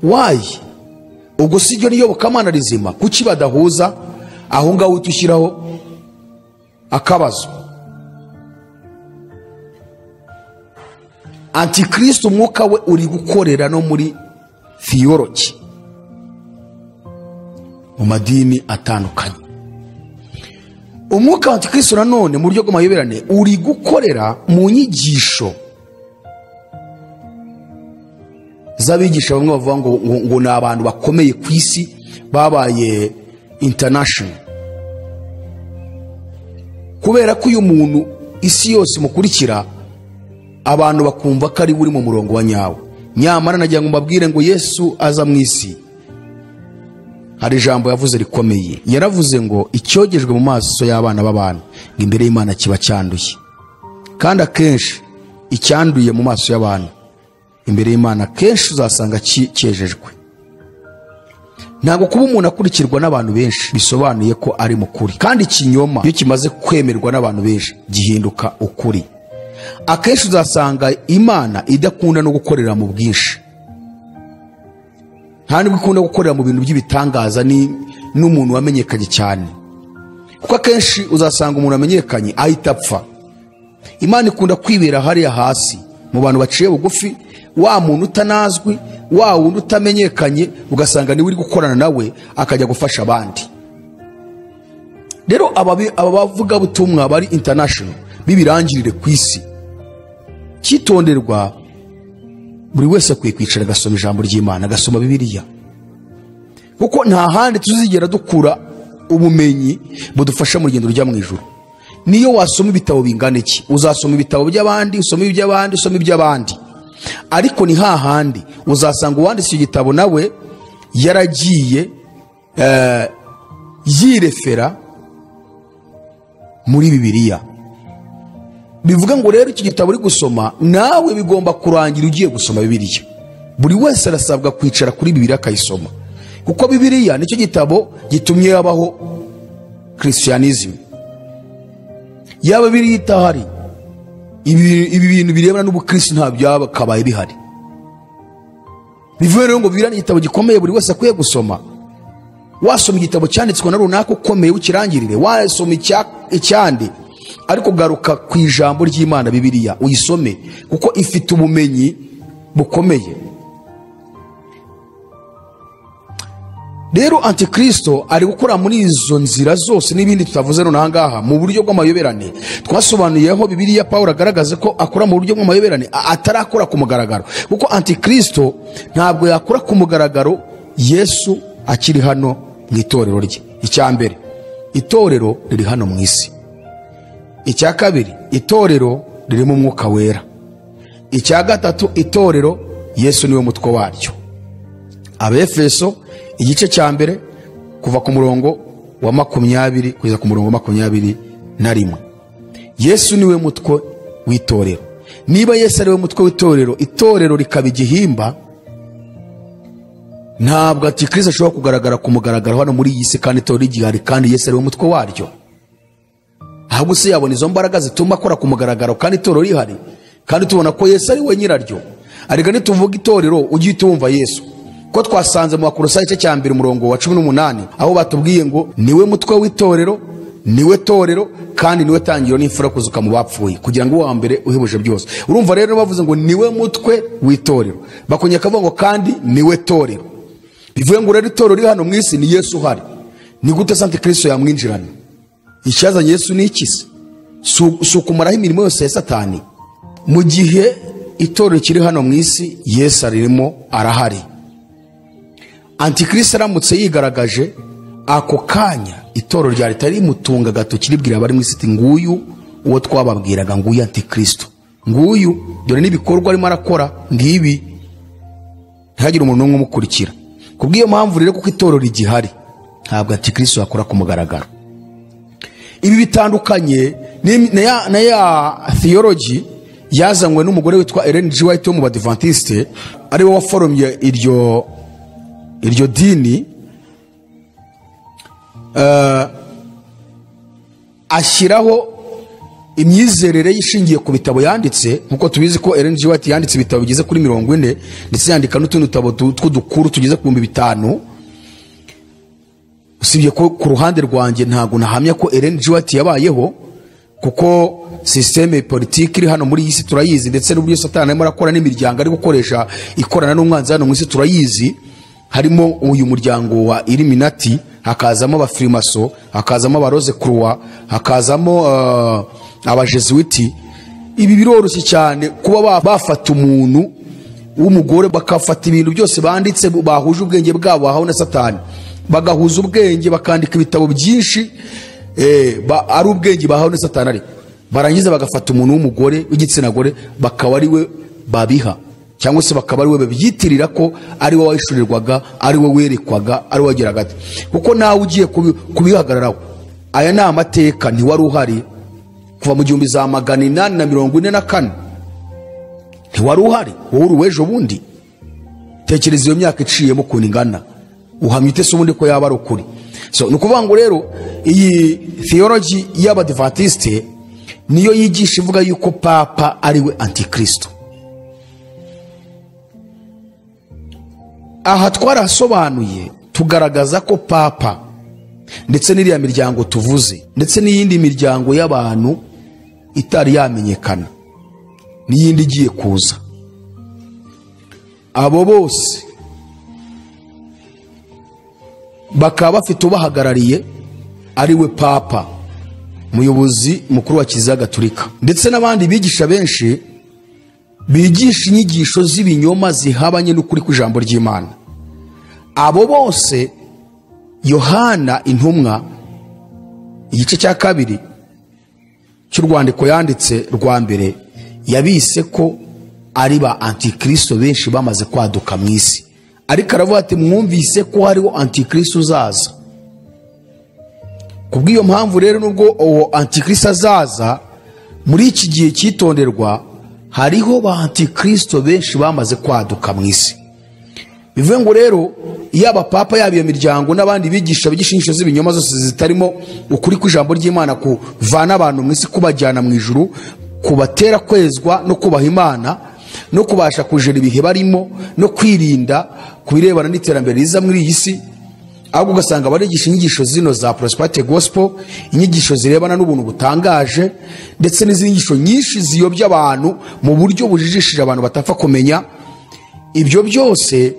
Why? Ubwo si ryo niyobokamana rizima? Kuki badahuza? Aho ngaho tushyiraho akabazo. Antikristo umwuka we uri gukorera no muri theology mu madini atandukanye. Umwuka wa Antikristo nanone mu buryo bw'amayoberane uri gukorera mu nyigisho z'abigisha bamwe bavuga ngo ni abantu bakomeye ku isi babaye international, kubera ko uyu muntu isi yose mukurikira, abantu bakumva ko ari uri mu murongo wa nyawo. Nyamara nagira ngo mbabwire ngo Yesu aza mu isi hari ijambo yavuze rikomeye. Yaravuze ngo icyogejwe mu maso y'abana b'abantu ngo imbere y'Imana kiba cyanduye. Kandi akenshi icyanduye mu maso y'abantu imbere y'Imana kenshi uzasanga cyejejwe. Ntabwo kuba umuntu akurikirwa n'abantu benshi bisobanuye ko ari mukuri, kandi ikinyoma iyo kimaze kwemerwa n'abantu benshi gihinduka ukuri. Akenshi uzasanga Imana idakunda no gukorera mu bwinshi, nta nubwo ikunda gukorera mu bintu by'ibitangaza n'umuntu wamenyekanye cyane, kuko akenshi uzasanga umuntu wamenyekanye ahita apfa. Imana ikunda kwibera hariya hasi mu bantu baciye bugufi, wa muntu utanazwi, wa wundi utamenyekanye, ugasanga niwe uri gukorana nawe akajya gufasha abandi. Rero aba bavugabutumwa bari international bibirangirire ku isi, cyitonderwa, buri wese akwiye kwicara agasoma ijambo ry'Imana, agasoma Bibiliya, kuko nta handi tuzigera dukura ubumenyi budufasha mu rugendo rujya mu ijuru. Niyo wasoma ibitabo bingana iki, uzasoma ibitabo by'abandi, usome iby'abandi, usome iby'abandi, ariko ni hahandi uzasanga uwanditse igitabo nawe yaragiye yirefera muri Bibiliya. Bivuga ngo rero iki gitabo uri gusoma nawe bigomba kurangira ugiye gusoma Bibiliya. Buri wese arasabwa kwicara kuri Bibiliya akayisoma, kuko Bibiliya nicyo gitabo gitumye yabaho Christianism. Yaba Bibiliya itahari, ibi bintu birebana n'ubukristo nta byakabaye bihari. Bivuye rero ngo Bibiliya ni igitabo gikomeye buri wese akwiye gusoma. Wasoma igitabo cyanditswe na runaka ukomeye ukirangirire, wasoma icyandi, ariko garuka ku ijambo ry'Imana Bibiliya uyisome, kuko ifite ubumenyi bukomeye. Rero Antikristo ari gukora muri izo nzira zose n'ibindi tutavuze none ahangaha mu buryo bw'amayoberane. Twasobanuyeho Bibiliya Paulo agaragaza ko akora mu buryo bw'amayoberane, atarakora ku mugaragaro, kuko Antikristo ntabwo yakora ku mugaragaro Yesu akiri hano mu itorero rye. Icya mbere, itorero riri hano mu isi. Icya kabiri, itorero riri mu mwuka wera. Icya gatatu, itorero Yesu niwe mutwe waryo. Abefeso igice cya mbere kuva ku murongo wa 20 kugeza ku murongo wa 21. Yesu niwe mutwe w'itorero. Niba Yesu ari we mutwe w'itorero, itorero rikaba igihimba, ntabwo Antikristo ashobora kugaragara ku mugaragaro hano muri iyi si kandi itorero rigihari, kandi Yesu ari we mutwe waryo. Ahubwo se yabona izo mbaraga zituma akora ku mugaragaro kandi itorero rihari, kandi tubona ko Yesu ari we nyiraryo. Ariko nituvuga itorero ujye uhita wumva Yesu, ko twasanze mu Bakolosayi igice cya 1 umurongo wa 18 aho batubwiye ngo niwe mutwe w'itorero, niwe torero, kandi niwe tangiro n'imfura kuzuka mu bapfuye, kugira ngo uwa mbere uhebuje byose. Urumva rero bavuze ngo niwe mutwe w'itorero, bakongera bakavuga ngo kandi niwe torero. Bivuye ngo rero itorero riri hano mu isi ni Yesu uhari. Ni gute se Antikristo yamwinjirana? Icyazanye Yesu ni iki se? Si ukumaraho imirimo yose ya Satani? Mu gihe itorero kiri hano mu isi, Yesu aririmo, arahari. Antikristo aramutse yigaragaje ako kanya, itorero rya leta rimutunga agatoki ribwira abari mu isi iti nguyu uwo twababwiraga, nguyu Antikristo, nguyu dore n'ibikorwa arimo arakora ngibi, ntihagire umuntu n'umwe umukurikira. Kubw'iyo mpamvu rero, kuko itorero rigihari, ntabwo Antikristo yakora ku mugaragaro. Ibi bitandukanye na ya theology yazanywe n'umugore witwa Ellen G. White wo mu Badventiste, ari we waforomye iryo dini, ashyiraho imyizerere ishingiye ku bitabo yanditse. Nkuko tubizi ko Ellen G. White yanditse ibitabo bigeze kuri 40, ndetse yandika n'utundi dutabo tw'udukuru tugeze ku 5000. Usibye ko ku ruhande rwanjye ntabwo nahamya ko Ellen G. White yabayeho, kuko systeme politique iri hano muri iyi si turayizi, ndetse n'uburyo Satani arimo arakora n'imiryango ari gukoresha ikorana n'umwanzi hano mu isi turayizi. Harimo uyu muryango wa Illuminati, hakazamo abafrimaso, hakazamo abarose croix, hakazamo abajesuiti. Ibi biroroshye cyane kuba bafata umuntu w'umugore bakafata ibintu byose banditse bahuje ubwenge bwabo bahawe na Satani, bagahuza ubwenge bakandika ibitabo byinshi, ari ubwenge bahawe na Satani, ariko barangiza bagafata umuntu w'umugore w'igitsina gore bakaba ari we babiha, cyangwa se bakaba ari we babyitirira ko ari we wahishurirwaga, ari we werekwaga, ari we wageraga ati. Kuko nawe ugiye kubihagararaho, aya ni amateka, ntiwari uhari kuva mu 1844, ntiwari uhari, wowe uri uw'ejo bundi. Tekereza iyo myaka iciyemo ukuntu ingana, uhamya ute se ubundi ko yaba ari ukuri? So ni ukuvuga ngo rero iyi theology y'Abadventiste niyo yigisha ivuga yuko Papa ari we Antikristo. Aha twarasobanuye tugaragaza ko Papa ndetse n'iriya miryango tuvuze, ndetse n'iyindi miryango y'abantu itari yamenyekana n'iyindi igiye kuza, abo bose bakaba bafite ubahagarariye ari we Papa, umuyobozi mukuru wa Kiliziya Gatolika, ndetse n'abandi bigisha benshi bigisha inyigisho z'ibinyoma zihabanye n'ukuri kw'ijambo ry'Imana. Abo bose Yohana intumwa igice cya 2 cy'urwandiko yanditse rwa mbere yabise ko ari ba Antikristo benshi bamaze kwaduka mu isi. Ariko aravuga ati mwumvise ko hariho Antikristo uzaza. Kubw'iyo mpamvu rero, nubwo uwo Antikristo azaza muri iki gihe cyitonderwa, hariho ba Antikristo benshi bamaze kwaduka mu isi. Bivuye ngo rero yaba Papa, yaba iyo miryango n'abandi bigisha bigisha inyigisho z'ibinyoma zose zitarimo ukuri kw'ijambo ry'Imana, kuvana abantu mu isi kubajyana mu ijuru, kubatera kwezwa no kubaha Imana, no kubasha kujera ibihe barimo, no kwirinda kubirebana n'iterambere riza muri iyi si, ahubwo ugasanga barigisha inyigisho zino za prosperity gospel, inyigisho zirebana n'ubuntu butangaje, ndetse n'izindi nyigisho nyinshi ziyobya abantu mu buryo bujijishije abantu batapfa kumenya. Ibyo byose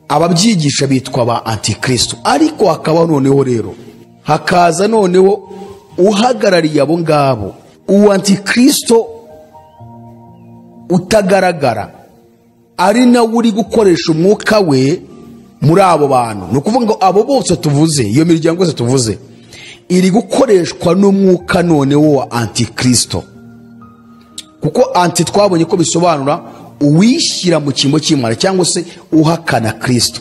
ababyigisha bitwa ba Antikristo. Ariko hakaba noneho rero hakaza noneho uhagarariye abo ngabo, uwo Antikristo utagaragara, ari nawe uri gukoresha umwuka we muri abo bantu. Ni ukuvuga ngo abo bose tuvuze, iyo miryango yose tuvuze, iri gukoreshwa n'umwuka noneho wa Antikristo. Kuko anti twabonye ko bisobanura uwishyira mu cyimbo cy'Imana, cyangwa se uhakana Kristo.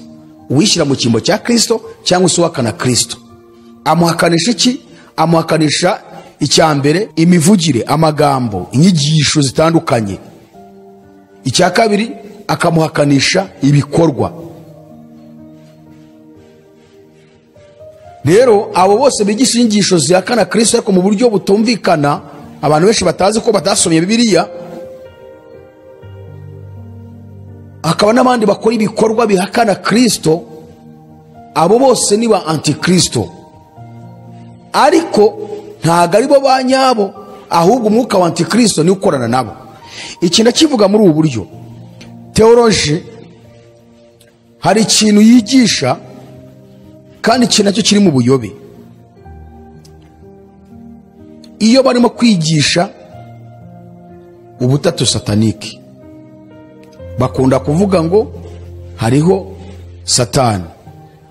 Uwishyira mu cyimbo cya Kristo cyangwa se uhakana Kristo. Amuhakanisha iki? Amuhakanisha icya mbere imivugire, amagambo, inyigisho zitandukanye. Icya kabiri akamuhakanisha ibikorwa. Rero abo bose bigisha inyigisho zihakana Kristo ariko mu buryo butumvikana, abantu benshi batazi ko batasomye Bibiliya, hakaba n'abandi bakora ibikorwa bihakana Kristo, abo bose ni ba antikristo. Ariko ntago ari bo ba nyabo, ahubwo umwuka wa antikristo ni ukorana nabo. Iki ndakivuga muri ubu buryo. Theology hari ikintu yigisha kandi iki nacyo kiri mu buyobe. Iyo barimo kwigisha ubutatu sataniki, bakunda kuvuga ngo hariho Satani,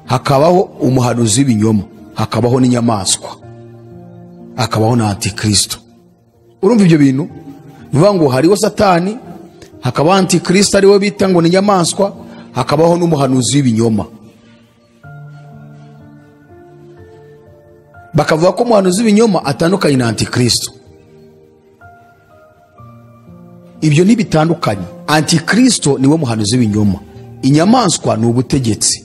hakabaho umuhanuzi w'ibinyoma, hakabaho n'inyamaswa, hakabaho na antikristo. Urumva ibyo bintu? Bivuga ngo hariho Satani, hakabaho antikristo ariwe bita ngo ni inyamaswa, hakabaho n'umuhanuzi w'ibinyoma. Bakavuga ko umuhanuzi w'ibinyoma atandukanye na antikristo. Ibyo ntibitandukanye. Antikristo niwe muhanuzi w'ibinyoma, inyamaswa ni ubutegetsi.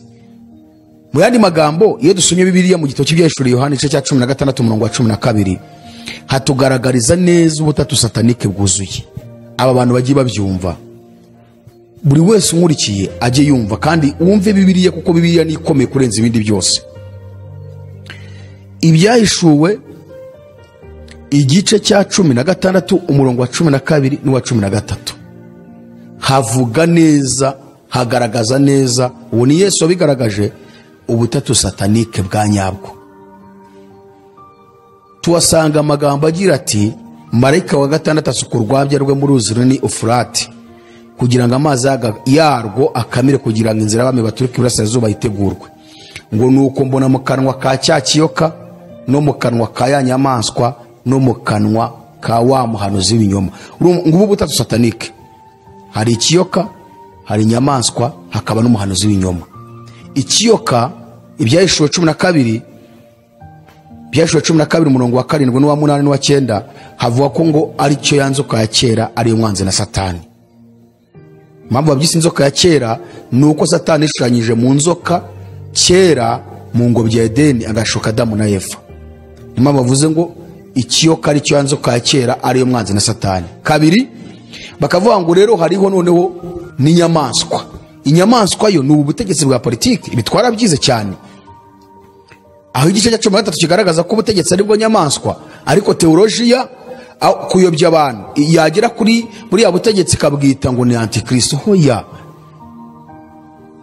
Mu yandi magambo, iyo dusomye Bibiliya mu gitabo cy'Ibyahishuriwe Yohana igice cya 16 umurongo wa 12, hatugaragariza neza ubutatu satanike bwuzuye. Aba bantu bagiye babyumva, buri wese unkurikiye ajye yumva kandi wumve Bibiliya, kuko Bibiliya ni ikomeye kurenza ibindi byose. Ibyahishuwe igice cya 16 umurongo wa 12 n'uwa 13 havuga neza, hagaragaza neza, uwo ni Yesu wabigaragaje, ubutatu satanike bwa nyabwo. Tuhasanga amagambo agira ati marayika wa gatandatu asuka urwabya rwe mu ruzi runini Ufurati, kugira ngo amazi yarwo akamire, kugira ngo inzira y'abami baturuka iburasirazuba yitegurwe. Ngo nuko mbona mu kanwa ka cya kiyoka, no mu kanwa ka ya nyamaswa, no mu kanwa ka wa muhanuzi w'ibinyoma. Ngubu ubutatu satanike, hari ikiyoka, hari inyamaswa, hakaba n'umuhanuzi w'ibinyoma. Ikiyoka, Ibyahishuwe 12, Ibyahishuwe 12 umurongo wa 7 n'uwa 8 n'uwa 9, havuga ko ngo ari cyo ya nzoka ya kera, ari umwanzi na Satani. Impamvu babyise inzoka ya kera ni uko Satani yishushanyije mu nzoka kera mu ngobyi ya Edeni, agashuka Adamu na Eva. Impamvu bavuze ngo ikiyoka ari cyo ya nzoka ya kera, ari umwanzi na Satani. Kabiri, bakavuga ngo rero hariho noneho n'inyamaswa. Inyamaswa yo ni ubutegetsi bwa politiki, ibitwara byize cyane. Aho igice cya 13 kigaragaza ko ubutegetsi ari bwo nyamaswa, ariko teologiya kuyobya abantu yagera kuri buriya butegetsi kabwita ngo ni antikristo. Hoya,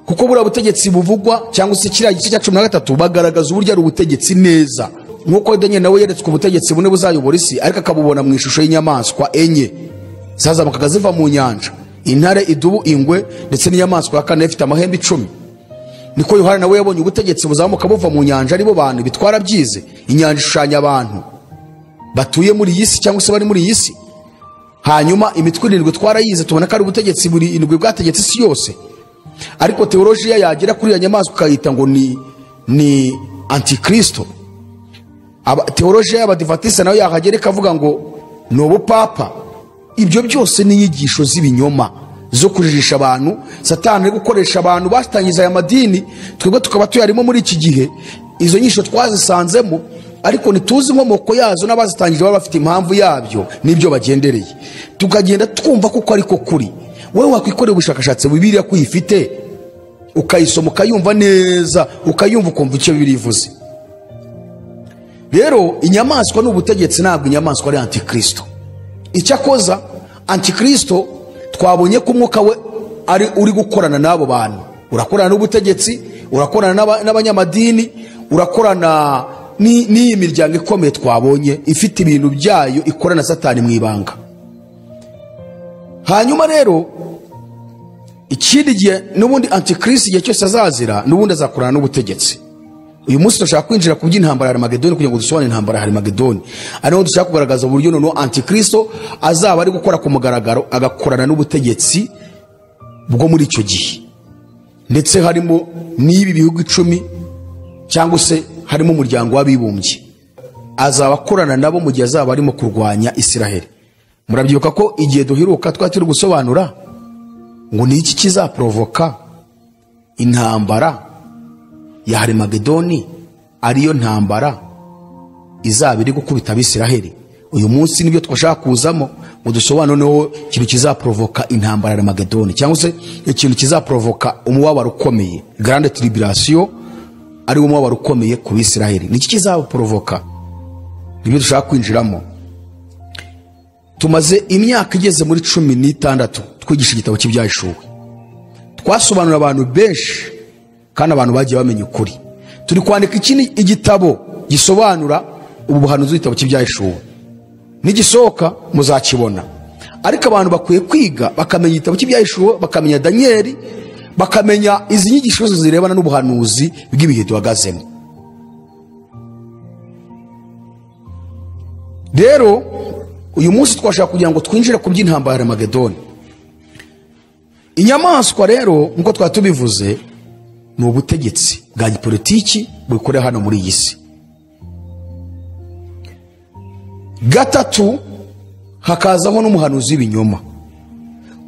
kuko buriya butegetsi buvugwa cyangwa se kiriya gice cya 13 bagaragaza uburyo ari ubutegetsi neza, nkuko Daniel nawe yeretswe ubutegetsi bune buzayobora isi, ariko akabubona mu ishusho y'inyamaswa enye zazamukaga ziva mu nyanja: intare, idubu, ingwe ndetse n'inyamaswa ya kane ifite amahembe 10. Niko Yohana nawe yabonye ubutegetsi buzamuka buva mu nyanja, aribo bantu bitwara byize. Inyanja ishushanya abantu batuye muri iyi si cyangwa se bari muri iyi si. Hanyuma imitwe irindwi twarayize, tubona ko ari ubutegetsi buri indwi bwategetse isi yose. Ariko teologiya yagera kuri ya nyamaswa ukayita ngo ni antikristo. Teologiya y'abadivatiste nayo yahagera ikavuga ngo ni ubupapa. Ibyo byose ni inyigisho z'ibinyoma zo kujijisha abantu. Satani ari gukoresha abantu batangiza aya madini, twebwe tukaba tuyarimo muri iki gihe. Izo nyigisho twazisanzemo, ariko ntituzi inkomoko yazo, n'abazitangije baba bafite impamvu yabyo n'ibyo bagendereye. Tukagenda twumva kuko ariko kuri wowe wakwikorera ubushakashatsi Bibiliya ko uyifite, ukayisoma ukayumva neza, ukayumva ukumva icyo Bibiliya ivuze. Rero inyamaswa ni ubutegetsi, ntabwo inyamaswa ari antikristo. Icyakoza antikristo twabonye ko umwuka we ari uri gukorana n'abo bantu, urakorana n'ubutegetsi, urakorana n'abanyamadini, urakorana n'iyi miryango ikomeye twabonye ifite ibintu byayo ikorana na Satani mu ibanga. Hanyuma rero ikindi gihe n'ubundi antikristo igihe cyose azazira n'ubundi azakorana n'ubutegetsi. Uyu munsi turashaka kwinjira ku by'intambara ya Armagedoni kugira ngo dusobanure intambara ya Armagedoni. Ariho dushaka kugaragaza uburyo noneho antikristo azaba ari gukora ku mugaragaro, agakorana n'ubutegetsi bwo muri icyo gihe, ndetse harimo n'ibi bihugu 10 cyangwa se harimo umuryango w'abibumbye. Azaba akorana nabo mu gihe azaba arimo kurwanya Isiraheli. Murabyibuka ko igihe duheruka twari turi gusobanura ngo ni iki kizaprovoka intambara ya Armagedoni ariyo ntambara izaba iri gukubita Abisiraheli? Uyu munsi nibyo twashaka kuzamo ngo dusobanureho ikintu kizaprovoka intambara ya Armagedoni, cyangwa se ikintu kizaprovoka umubabaro ukomeye, grande tribulation, ari wo mubabaro ukomeye ku Bisiraheli. Niki kizaprovoka? Nibyo dushaka kwinjiramo. Tumaze imyaka igeze muri 16 twigisha igitabo cy'Ibyahishuwe. Twasobanura abantu benshi kandi abantu bagiye bamenya ukuri. Turi kwandika igitabo gisobanura ubu buhanuzi bw'igitabo cy'Ibyahishuwe. Nigisohoka muzakibona. Ariko abantu bakwiye kwiga bakamenya igitabo cy'Ibyahishuwe, bakamenya Danieli, bakamenya izi nyigisho zose zirebana n'ubuhanuzi bw'ibihe duhagazemo. Rero uyu munsi twashaka kugira ngo twinjire ku by'intambara ya Armagedoni. Inyamaswa rero nkuko twatubivuze ni ubutegetsi bwa gipolitiki bukorera hano muri iyi si. Gatatu, hakazaho n'umuhanuzi w'ibinyoma.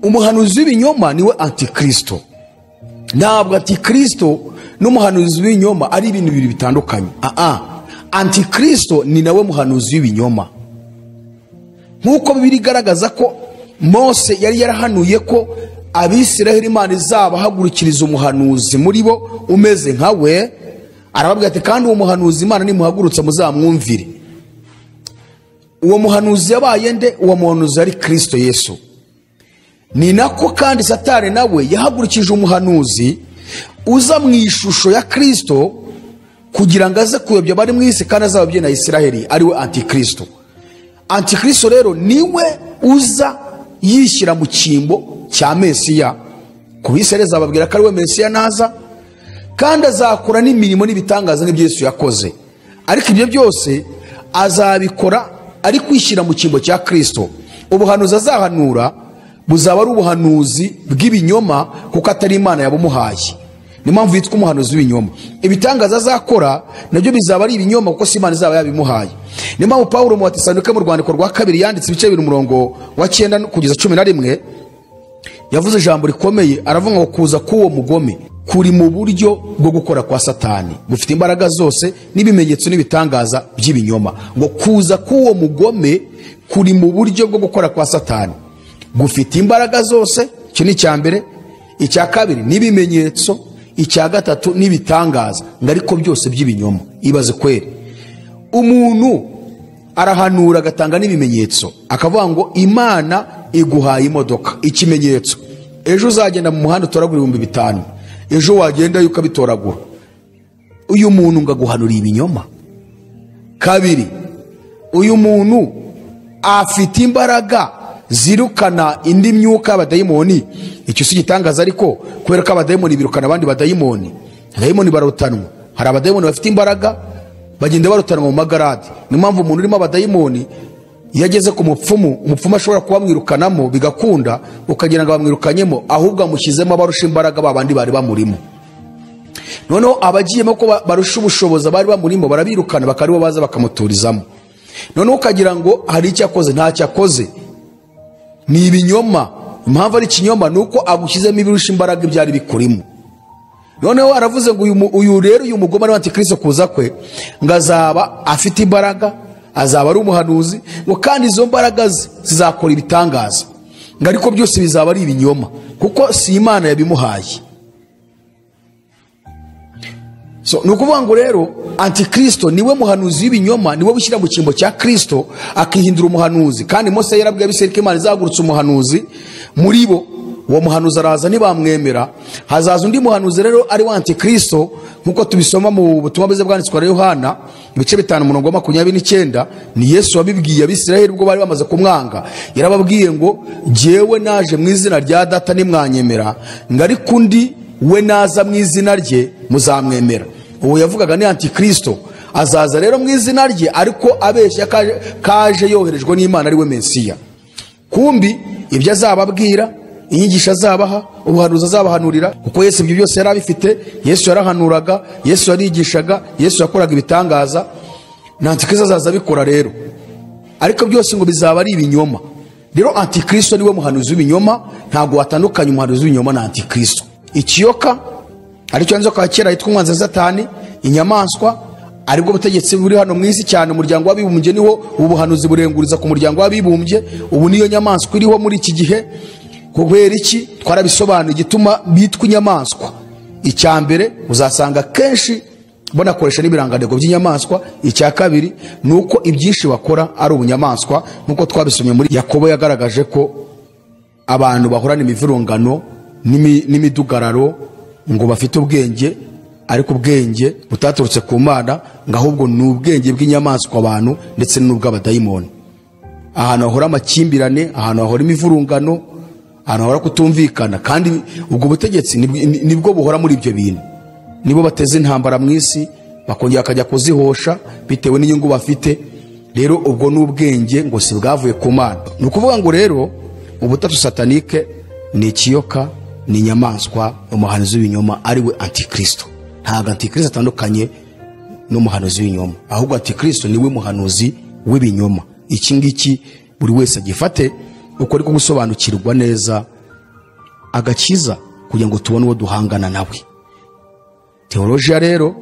Umuhanuzi w'ibinyoma niwe Antikristo. Ntabwo Antikristo n'umuhanuzi w'ibinyoma ari ibintu bibiri bitandukanye. Antikristo ni nawe muhanuzi w'ibinyoma. Nkuko Bibiliya igaragaza ko Mose yari yarahanuye ko Abisiraheli Imana izabahagurukiriza umuhanuzi muri bo umeze nka we, arababwira ati kandi uwo muhanuzi Imana nimuhagurutsa muzamwumvire. Uwo muhanuzi yabaye nde? Uwo muhanuzi ari Kristo Yesu. Ni nako kandi Satani nawe yahagurukije umuhanuzi uza mu ishusho ya Kristo kugira ngo aze kuyobya abari mu isi kandi azababye na Isiraheli, ari we Antikristo. Antikristo rero niwe uza yishyira mu cyimbo cya Mesiya. Ku Bisiraheli azababwira ko ari we Mesiya naza, kandi azakora n'imirimo n'ibitangaza nk'ibyo Yesu yakoze. Ariko ibyo byose azabikora ari kwishyira mu cyimbo cya Kristo. Ubuhanuzi azahanura buzaba ari ubuhanuzi bw'ibinyoma kuko atari Imana yabumuhaye. Ni mpamvu yitwa umuhanuzi w'ibinyoma. Ibitangaza azakora nabyo bizaba ari ibinyoma kuko si Imana izaba yabimuhaye. Ni mpamvu Pawulo mu Batesalonike mu rwandiko rwa kabiri yanditse ibice 2 umurongo wa 9 kugeza 11 yavuze ijambo rikomeye, aravuga ngo kuza k'uwo mugome kuri mu buryo bwo gukora kwa Satani gufite imbaraga zose n'ibimenyetso n'ibitangaza by'ibinyoma. Ngo kuza k'uwo mugome kuri mu buryo bwo gukora kwa Satani gufite imbaraga zose, icyo ni icya mbere. Icya kabiri n'ibimenyetso, icya gatatu n'ibitangaza, ngo ariko byose by'ibinyoma. Ibaze kweri, umuntu arahanura agatanga n'ibimenyetso, akavuga ngo Imana iguhaye imodoka, ikimenyetso, ejo uzagenda mu muhanda utoragura 5000, ejo wagenda ukabitoragura. Uyu muntu ngo aguhanura ibinyoma. Kabiri, uyu muntu afite imbaraga zirukana indi myuka y'abadayimoni. Icyo si igitangaza ariko, kubera ko abadayimoni birukana abandi badayimoni. Abadayimoni barutanwa. Hari abadayimoni bafite imbaraga bagenda barutanwa mu magarade. Niyo mpamvu umuntu urimo abadayimoni iyo ageze ku mupfumu, umupfumu ashobora kubamwirukanamo bigakunda, ukagira ngo bamwirukanyemo, ahubwo amushyizemo abarusha imbaraga babandi bari bamurimo. Noneho abagiyemo ko barusha ubushobozi abari bamurimo barabirukana, bakaribo baza bakamuturizamo. Noneho ukagira ngo hari icyo akoze, ntacyo akoze, ni ibinyoma. Impamvu ari ikinyoma ni uko agushyizemo ibirusha imbaraga ibyari bikurimo. Noneho aravuze ngo uyu rero uyu mugome ari Antikristo kuza kwe ngo azaba afite imbaraga, azaba ari umuhanuzi, ngo kandi izo mbaraga zizakora ibitangaza, ngo ariko byose bizaba ari ibinyoma kuko si Imana yabimuhaye. So ni ukuvuga ngo rero Antikristo niwe muhanuzi w'ibinyoma, niwe wishyira mu cyimbo cya Kristo akihindura umuhanuzi. Kandi Mose yarabwiye Abisirayeli ko Imana izahagurutsa umuhanuzi muri bo. Uwo muhanuzi araza ntibamwemera, hazaza undi muhanuzi rero ari wa Antikristo, nkuko tubisoma mu butumwa bwiza bwanditswe na Yohana ibice 5 umurongo wa 29. Ni Yesu wabibwiye Abisirayeli ubwo bari bamaze kumwanga. Yarababwiye ngo jyewe naje mu izina rya Data nimwanyemera, ngo ariko undi we naza mu izina rye muzamwemera. Uwo yavugaga ni Antikristo. Azaza rero mu izina rye ariko abeshya kaje yoherejwe n'Imana ari we Mesiya. Kumbi ibyo azababwira, inyigisho azabaha, ubuhanuzi azabahanurira, kuko Yesu ibyo byose yari abifite. Yesu yarahanuraga, Yesu yarigishaga, Yesu yakoraga ibitangaza, na Antikristo azaza abikora rero, ariko byose ngo bizaba ari ibinyoma. Rero Antikristo niwe muhanuzi w'ibinyoma, ntabwo watandukanya umuhanuzi w'ibinyoma na Antikristo. Ikiyoka aricyo nzoka ya kera yitwa umwanzi wa Satani, inyamaswa Aribwo butegetsi buri hano mu isi cyane. Umuryango w'abibumbye niho ubuhanuzi burenguriza ku muryango w'abibumbye. Ubu niyo nyamaswa iriho muri iki gihe. Kubera iki? Twarabisobanuye igituma bitwa inyamaswa. Icya mbere, uzasanga kenshi bonakoresha n'ibirangantego by'inyamaswa. Icya kabiri ni uko ibyinshi bakora ari ubunyamaswa, nk'uko twabisomye muri Yakobo yagaragaje ko abantu bahorana imivurungano n'imidugararo ngo bafite ubwenge, ariko ubwenge butaturutse ku Mana, ngo ahubwo ni ubwenge bw'inyamaswa abantu ndetse n'ubw'abadayimoni. Ahantu hahora amakimbirane, ahantu hahora imivurungano, ahantu hahora kutumvikana, kandi ubwo butegetsi nibwo buhora muri ibyo bintu. Nibo bateze intambara mu isi, bakongera bakajya kuzihosha bitewe n'inyungu bafite. Rero ubwo n'ubwenge ngo si bwavuye ku Mana. Ni ukuvuga ngo rero ubutatu satanike ni ikiyoka, ni inyamaswa, umuhanuzi w'ibinyoma ari we Antikristo. Ntabwo Antikristo atandukanye n'umuhanuzi w'ibinyoma, ahubwo Antikristo niwe muhanuzi w'ibinyoma. Iki ngiki buri wese agifate uko ari gusobanukirwa neza agakiza, kugira ngo tubone uwo duhangana nawe. Teologia rero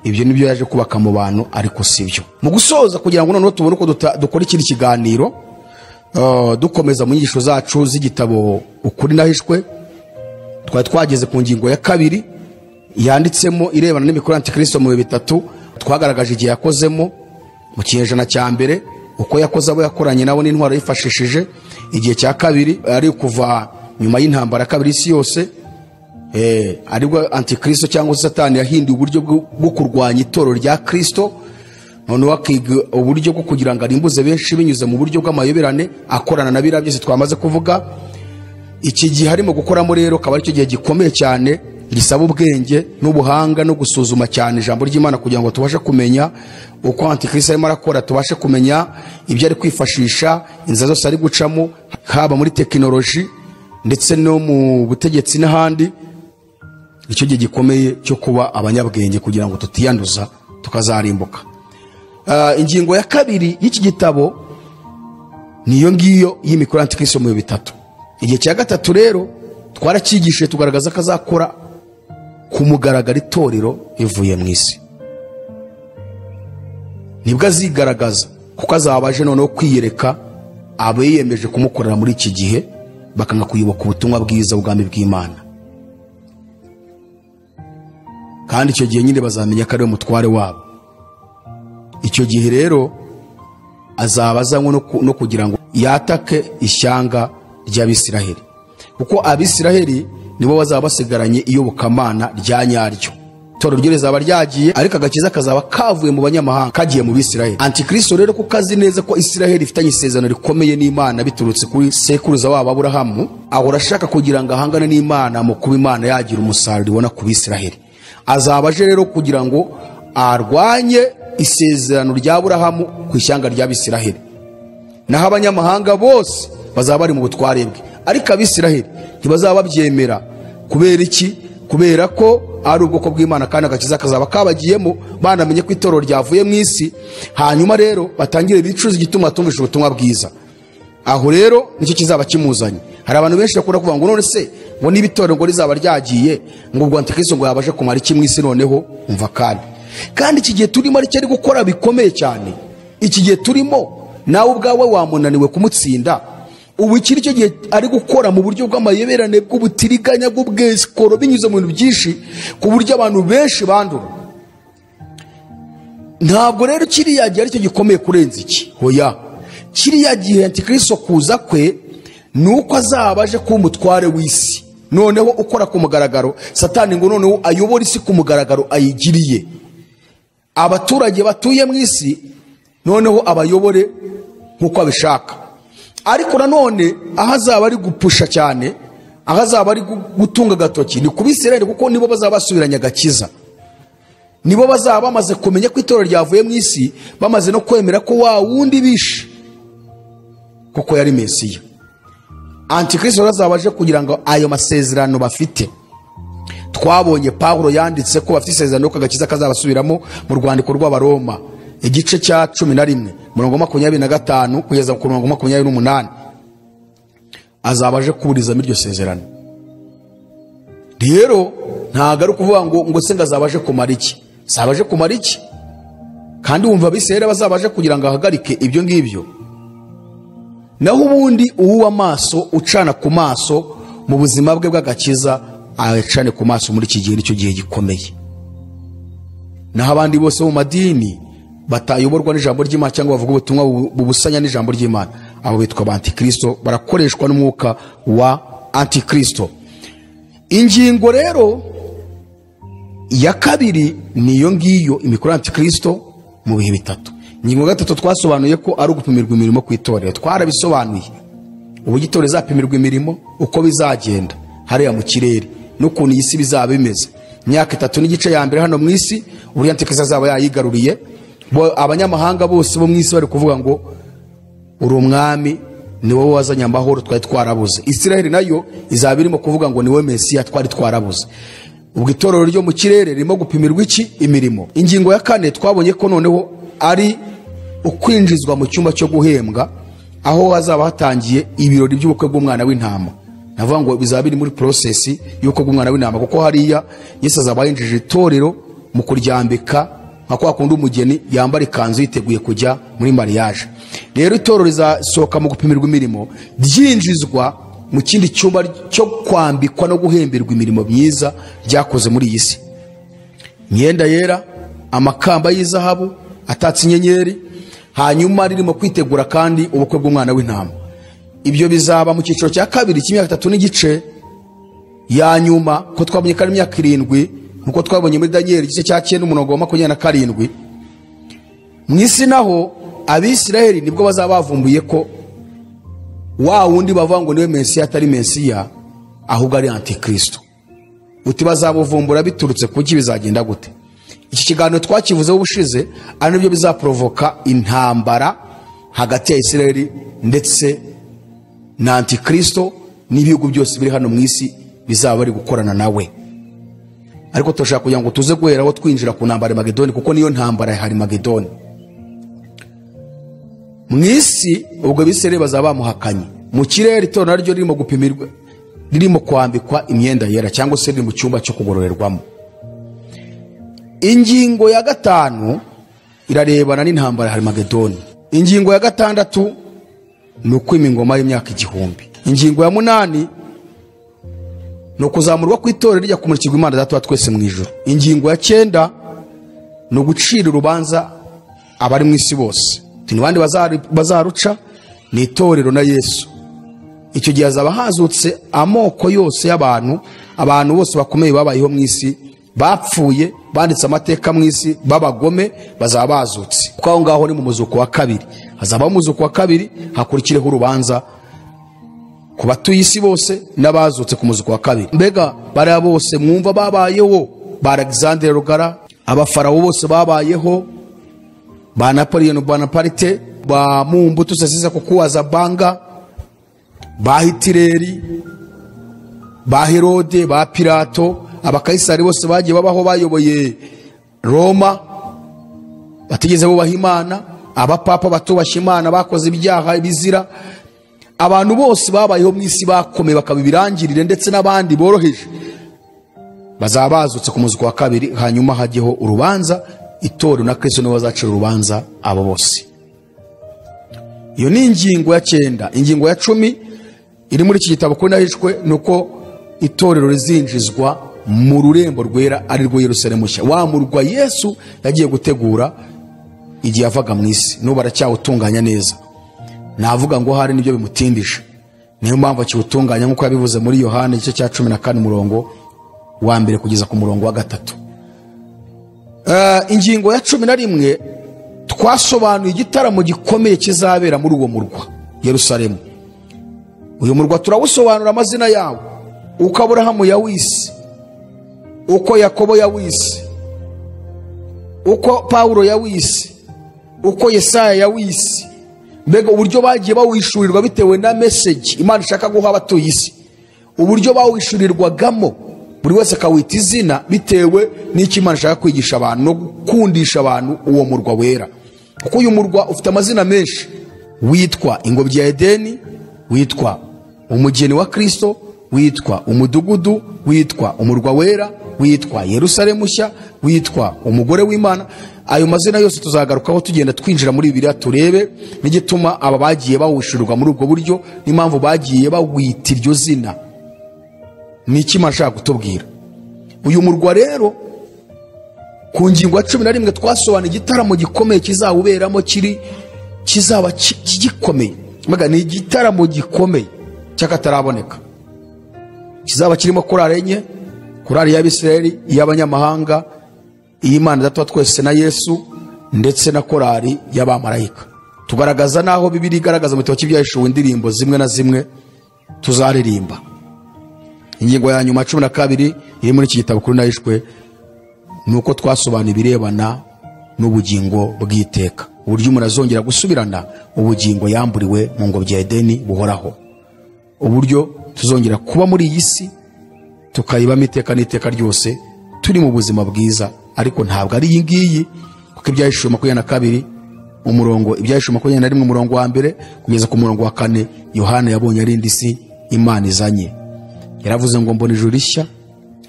ibyo nibyo yaje kubaka mu bantu, ariko sibyo. Mu gusoza, kugira ngo noneho tubone uko dukora ikindi kiganiro, dukomeza mu nyigisho zacu z'igitabo Ukuri Nahishwe, twari twageze ku ngingo ya kabiri yanditsemo irebana n'imikorere Antikristo mu bihe bitatu. Twagaragaje igihe yakozemo mu kinyejana cya mbere, uko yakoze abo yakoranye nabo n'intwaro yifashishije. Igihe cya kabiri ari kuva nyuma y'intambara kabiri isi yose, aribwo Antikristo cyangwa se Satani yahinduye uburyo bwo kurwanya itorero rya Kristo, noneho akiga uburyo bwo kugira ngo arimbuze benshi binyuze mu buryo bw'amayoberane, akorana na biriya byose twamaze kuvuga. Iki gihe harimo gukoramo rero akaba aricyo gihe gikomeye cyane, gisaba ubwenge n'ubuhanga no gusuzuma cyane ijambo ry'Imana, kugira ngo tubashe kumenya uko Antikristo arimo arakora, tubashe kumenya ibyo ari kwifashisha, inzira zose ari gucamo, haba muri tekinoloji ndetse no mu butegetsi n'ahandi. Icyo gihe gikomeye cyo kuba abanyabwenge kugira ngo tutiyanduza tukazarimbuka. Ingingo ya kabiri y'iki gitabo niyo ngiyo y'imikorere Antikristo mu bihe bitatu. Igihe cya gatatu rero twaracyigishije, tugaragaza ko azakora ku mugaragaro itorero rivuye mu isi. Nibwo azigaragaza, kuko azaba aje noneho kwiyereka abiyemeje kumukorera muri iki gihe, bakanga kuyoboka ubutumwa bwiza bw'ubwami bw'Imana. Kandi icyo gihe nyine bazamenya ko ari umutware wabo. Icyo gihe rero azaba azanywe no kugira ngo yatake ishyanga ry'Abisiraheli, kuko Abisiraheli nibo bazaba basigaranye iyobokamana rya nyaryo. Itorero ryo rizaba ryagiye, ariko agakiza kazaba kavuye mu banyamahanga kagiye mu Bisiraheli. Antikristo rero kuko azi neza ko Isiraheli ifitanye isezerano rikomeye n'Imana biturutse kuri sekuruza wabo Aburahamu, ahora ashaka kugira ngo ahangane n'Imana mu kuba Imana yagira umusaruro ibona ku Bisiraheli. Azaba aje rero kugira ngo arwanye isezerano rya Aburahamu ku ishyanga ry'Abisiraheli. Naho abanyamahanga bose bazaba bari mu butware bwe, ariko Abisiraheli ntibazaba babyemera. Kubera iki? Kubera ko ari ubwoko bw'Imana, kandi agakiza kazaba kabagiyemo, banamenye ko itorero ryavuye mu isi. Hanyuma rero batangire bicuza igituma tumvisha ubutumwa bwiza. Aho rero nicyo kizaba kimuzanye. Hari abantu benshi bakunda kuvuga ngo none se ngo niba itorero ngo rizaba ryagiye, ngo ubwo Antikristo ngo yabashe kumara iki mu isi? Noneho umva kandi iki gihe turimo aricyo ari gukora bikomeye cyane. Iki gihe turimo nawe ubwawe wamunaniwe kumutsinda. Ubu iki nicyo gihe ari gukora mu buryo bw'amayoberane, bw'ubutiriganya, bw'ubwesikoro, binyuze mu bintu byinshi, ku buryo abantu benshi bandura. Ntabwo rero kiriya gihe aricyo gikomeye kurenza iki. Hoya, kiriya gihe Antikristo kuza kwe ni uko azaba aje kuba umutware w'isi, noneho ukora ku mugaragaro. Satani ngo noneho ayobora isi ku mugaragaro, ayigiriye abaturage batuye mu isi, noneho abayobore nk'uko abishaka. Ariko nanone aho azaba ari gupusha cyane, aho azaba ari gutunga agatoki ni ku Bisirayeli, kuko nibo bazaba basubiranye agakiza. Nibo bazaba bamaze kumenya ko itorero ryavuye mu isi, bamaze no kwemera ko wa wundi bishe kuko yari Mesiya. Antikristo azaba aje kugira ngo ayo masezerano bafite, twabonye Pawulo yanditse ko bafite isezerano ko agakiza kazabasubiramo mu rwandiko rw'Abaroma igice cya 11 murongo 25 kugeza ku murongo 28. Azaba aje kuburizamo iryo sezerano. Rero ntago ari ukuvuga ngo se ngo azaba aje kumara iki? Azaba aje kumara iki? Kandi wumva Abisirayeli bazabaje kugira ngo ahagarike ibyo ngibyo. Naho ubundi uwuwa amaso ucana ku maso mu buzima bwe bw'agakiza, acane ku maso muri iki gihe, nicyo gihe gikomeye. Naho abandi bose mu madini batayoborwa n'ijambo ry'Imana cyangwa bavuga ubutumwa bubusanya n'ijambo ry'Imana, abo bitwa ba antikristo, barakoreshwa n'umwuka wa antikristo. Ingingo rero ya kabiri niyo ngiyo, imikoro antikristo mu bihe bitatu. Ingingo gatatu twasobanuye ko ari ugupimirwa imirimo ku itorero, twarabisobanuye uburyo itorero rizapimirwa imirimo, uko bizagenda hariya mu kirere n'ukuntu iyi si bizaba bimeze. Imyaka 3.5 ya mbere hano mu isi, uburyo antikristo azaba yayigaruriye, abanyamahanga bose bo mu isi bari kuvuga ngo uri umwami, ni wowe wazanye amahoro twari twarabuze. Isiraheli nayo izaba irimo kuvuga ngo ni wowe Mesiya twari twarabuze. Ubwo itorero ryo mu kirere ririmo gupimirwa iki? Imirimo. Ingingo ya kane twabonye ko noneho ari ukwinjizwa mu cyumba cyo guhembwa, aho hazaba hatangiye ibirori by'ubukwe bw'umwana w'intama. Navuga ngo bizaba biri muri process y'ubukwe bw'umwana w'intama, kuko hariya Yesu azaba yinjije itorero mu kuryambika nka kwa kundi umugeni yambara ikanzu yiteguye kujya muri mariage. Rero itorero rizasohoka mu gupimirwa imirimo, ryinjizwa mu kindi cyumba cyo kwambikwa no guhemberwa imirimo myiza ryakoze muri iyi si. Imyenda yera, amakamba y'izahabu atatse inyenyeri, hanyuma ririmo kwitegura kandi ubukwe bw'umwana w'intama. Ibyo bizaba mu cyiciro cya kabiri cy'imyaka 3.5 ya nyuma, ko twabonye ko ari imyaka 7, nkuko twabonye muri Daniel igice cya 9 umurongo wa 27. Mu isi naho Abisirayeli nibwo bazaba bavumbuye ko wa wundi bavuga ngo niwe Mesiya atari Mesiya, ahubwo ari antikristo. Uti bazabuvumbura biturutse kuki, bizagenda gute? Iki kiganiro twakivuzeho ubushize, ari nibyo bizaprovoka intambara hagati ya Isirayeli ndetse na antikristo n'ibihugu byose biri hano mu isi bizaba bari gukorana nawe. Ariko turashaka kugira ngo tuze guheraho twinjira ku ntambara ya Magedoni, kuko niyo ntambara ya Harimagedoni. Mu isi ubwo Abisirayeli bazaba bamuhakanye. Mu kirere itorero naryo ririmo gupimirwa, ririmo kwambikwa imyenda yera, cyangwa se riri mu cyumba cyo kugororerwamo. Ingingo ya 5 irarebana n'intambara ya Harimagedoni. Ingingo ya 6 ni ukwima ingoma y'imyaka 1000. Ingingo ya 8 ni ukuzamurwa kw'itorero rijya kumurikirwa Imana Data wa twese mu ijuru. Ingingo ya 9 ni ugucira urubanza abari mu isi bose. Ni bande bazaruca? Ni itorero na Yesu. Icyo gihe hazaba hazutse amoko yose y'abantu, abantu bose bakomeye babayeho mu isi, bapfuye, banditse amateka mu isi, babagome bazaba bazutse. Kuko aho ngaho ni mu muzuko wa kabiri. Hazaba umuzuko wa kabiri, hakurikireho urubanza ku batuye isi bose n'abazutse ku muzuko wa kabiri. Mbega bariya bose mwumva babayeho, ba Alexander Rugara, abafarawo bose babayeho, ba Napoleon Bonaparte, ba Mumbutu Sese Kukuwaza Banga, ba Hitireri, ba Herode, ba Pilato, abakaisari bose bagiye babaho bayoboye Roma, batigeze bubaha Imana, abapapa batubashye Imana bakoze ibyaha ibizira, abantu bose babayeho mu isi bakomeye bakabibirangirire, ndetse n'abandi boroheje bazaba bazutse ku muzuko wa kabiri. Hanyuma hajyeho urubanza, itorero na Kristo nibo bazacira urubanza abo bose. Iyo ni ingingo ya 9. Ingingo ya 10 iri muri iki gitabo ko nahishwe, nuko itorero rizinjizwa mu rurembo rwera ari rwo Yerusalemu nshya, wa murwa Yesu yagiye gutegura igihe yavaga mu isi, n'ubu aracyawutunganya neza. Navuga ngo hari nibyo bimutindije, niyo mpamvu akiwutunganya nk'uko yabivuze muri Yohana igice cya 14 umurongo wa 1 kugeza ku murongo wa 3. Ingingo ya 11 twasobanuye igitaramo gikomeye kizabera muri uwo murwa Yerusalemu. Uyu murwa turawusobanura amazina yawo, uko Aburahamu yawise, uko Yakobo yawise, uko Paulo yawise, uko Yesaya yawise. Mbega uburyo bagiye bawishurirwa bitewe na message Imana ishaka guha abatuye isi, uburyo bawishurirwagamo buri wese akawita izina bitewe n'icyo Imana ishaka kwigisha abantu no gukundisha abantu uwo murwa wera. Kuko uyu murwa ufite amazina menshi, witwa ingobyi ya Edeni, witwa umugeni wa Kristo, witwa umudugudu, witwa umurwa wera, witwa Yerusalemu nshya, witwa umugore w'Imana. Ayo mazina yose tuzagarukaho tugenda twinjira muri Bibiliya, turebe n'igituma aba bagiye bawushirirwa muri ubwo buryo, n'impamvu bagiye bawita iryo zina. Ni iki Imana ishaka kutubwira? Uyu murwa rero ku ngingo ya 11 twasobanuye igitaramo gikomeye kizawuberamo, kizaba gikomeye. Mbega ni igitaramo gikomeye cy'akataraboneka, kizaba kirimo korali enye: korali y'Abisirayeli, iy'abanyamahanga, iy'Imana Data wa twese na Yesu, ndetse na korali y'abamarayika. Tugaragaza naho Bibiliya igaragaza mu gitabo cy'Ibyahishuwe indirimbo zimwe na zimwe tuzaririmba. Ingingo ya nyuma 12 iri muri iki gitabo kuri nahishwe ni uko twasobanuye ibirebana n'ubugingo bw'iteka, uburyo umuntu azongera gusubirana ubugingo yamburiwe mu ngobyi ya Edeni buhoraho, uburyo tuzongera kuba muri iyi si tukayibamo iteka n'iteka ryose turi mu buzima bwiza. Ariko ntabwo ari iyi ngiyi, kuko Ibyahishuwe 22 umurongo, Ibyahishuwe 21 umurongo wa 1 kugeza ku murongo wa 4, Yohana yabonye ari indi si Imana izanye. Yaravuze ngo mbona ijuru rishya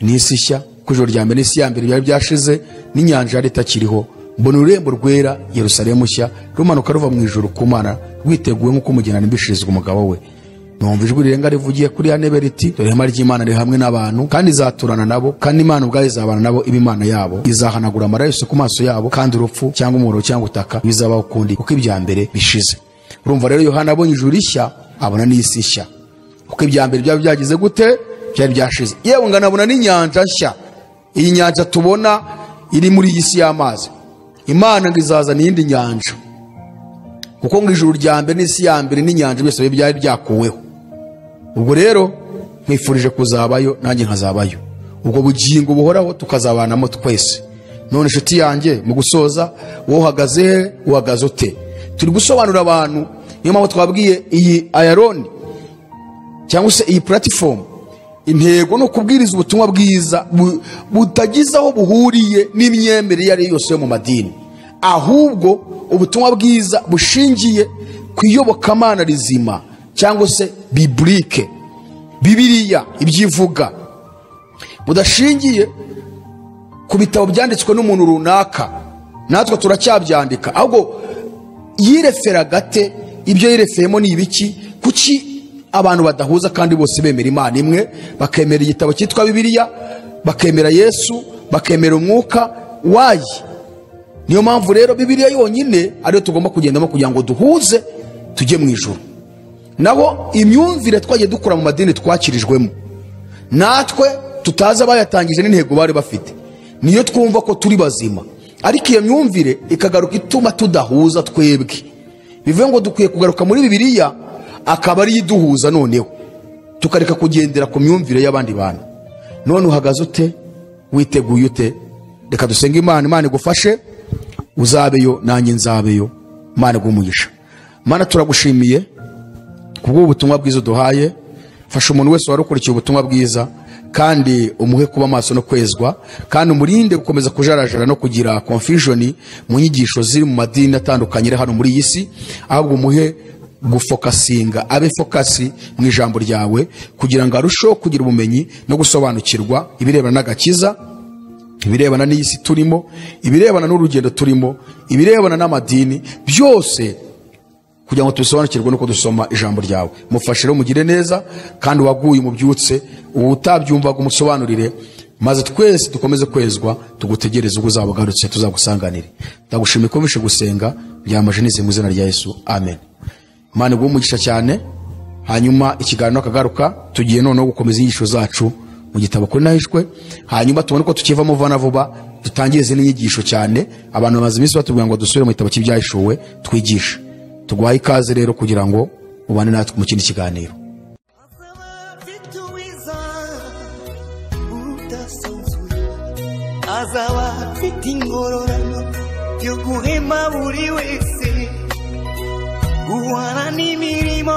n'isi nshya, kuko ijuru rya mbere n'isi ya mbere byari byashize, n'inyanja yari itakiriho. Mbona ururembo rwera Yerusalemu nshya rumanuka ruva mu ijuru ku Mana, rwiteguwe nk'uko umugeni arimbishirizwa umugabo we. Numva ijwi rirenga rivugiye kuri ya ntebe riti: dore ihema ry'Imana riri hamwe n'abantu, kandi izaturana nabo, kandi Imana ubwayo izabana nabo, iba Imana yabo. Izahanagura amarira yose ku maso yabo, kandi urupfu cyangwa umuriro cyangwa ubutaka bizabaho ukundi, kuko ibya mbere bishize. Urumva rero Yohana abonye ijuru rishya, abona n'isi nshya, kuko ibya mbere byari byagize gute? Byari byashize. Yewe nganabona n'inyanja nshya. Iyi nyanja tubona iri muri iyi si y'amazi, Imana ngo izazana iyindi nyanja, kuko ngo ijuru rya mbere n'isi ya mbere n'inyanja byose byari byakuweho. Ubwo rero nkwifurije kuzabayo, nanjye nkazabayo, ubwo bugingo buhoraho tukazabanamo twese. None inshuti yanjye, mu gusoza, wowe uhagaze he? Uhagaze ute? Turi gusobanurira abantu, niyo mpamvu twabwiye iyi Ayaroni cyangwa se iyi platform, intego ni ukubwiriza ubutumwa bwiza butagize aho buhuriye n'imyemerere iyo ari yo yose yo mu madini, ahubwo ubutumwa bwiza bushingiye ku iyobokamana rizima cyangwa se biblike, Bibiliya ibyivuga, budashingiye ku bitabo byanditswe n'umuntu runaka. Natwe turacyabyandika, ahubwo yireferaga ate? Ibyo yirefeyemo ni ibiki? Kuki abantu badahuza kandi bose bemera Imana imwe, bakemera igitabo cyitwa Bibiliya, bakemera Yesu, bakemera umwuka wayi? Niyo mpamvu rero Bibiliya yonyine ariyo tugomba kugendamo kugira ngo duhuze tujye mu ijuru. Naho imyumvire twagiye dukura mu madini twakirijwemo, natwe tutazi abayatangije n'intego bari bafite, niyo twumva ko turi bazima, ariko iyo myumvire ikagaruka ituma tudahuza twebwe. Bivuye ngo dukwiye kugaruka muri Bibiliya akaba ari iduhuza, noneho tukareka kugendera ku myumvire y'abandi bantu. None uhagaze ute? Witeguye ute? Reka dusenge Imana. Imana igufashe, uzabeyo nanjye nzabeyo. Imana iguhe umugisha. Mana, turagushimiye kubw'ubu butumwa bwiza uduhaye. Fasha umuntu wese warukurikiye ubutumwa bwiza, kandi umuhe kuba maso no kwezwa, kandi umurinde gukomeza kujarajara no kugira confusion mu nyigisho ziri mu madini atandukanye ari hano muri iyi si, ahubwo umuhe gufokasinga, abe fokasi mu ijambo ryawe, kugira ngo arusheho kugira ubumenyi no gusobanukirwa ibirebana n'agakiza, ibirebana n'iyi si turimo, ibirebana n'urugendo turimo, ibirebana n'amadini, byose kugira ngo tubisobanukirwe nuko dusoma ijambo ryawe. Mufashe rero mugire neza, kandi uwaguye umubyutse, utabyumvaga umusobanurire, maze twese dukomeze kwezwa, tugutegereze ubwo uzaba ugarutse tuzagusanganire. Ndagushimiye ko wishe gusenga, byamaje n'izi mu izina rya Yesu, amen. Imana iguhe umugisha cyane. Hanyuma ikiganiro akagaruka, tugiye noneho gukomeza inyigisho zacu mu gitabo kuri nahishwe, hanyuma tubone ko tukivamo vuba na vuba, dutangire izindi nyigisho cyane. Abantu bamaze iminsi batubwira ngo dusubire mu gitabo cy'Ibyahishuwe twigishe. Tuguhaye ikaze rero kugira ngo ubane natwe mu kindi kiganiro. Azaba afite ingororano yo guhema buri wese, guhana n'imirimo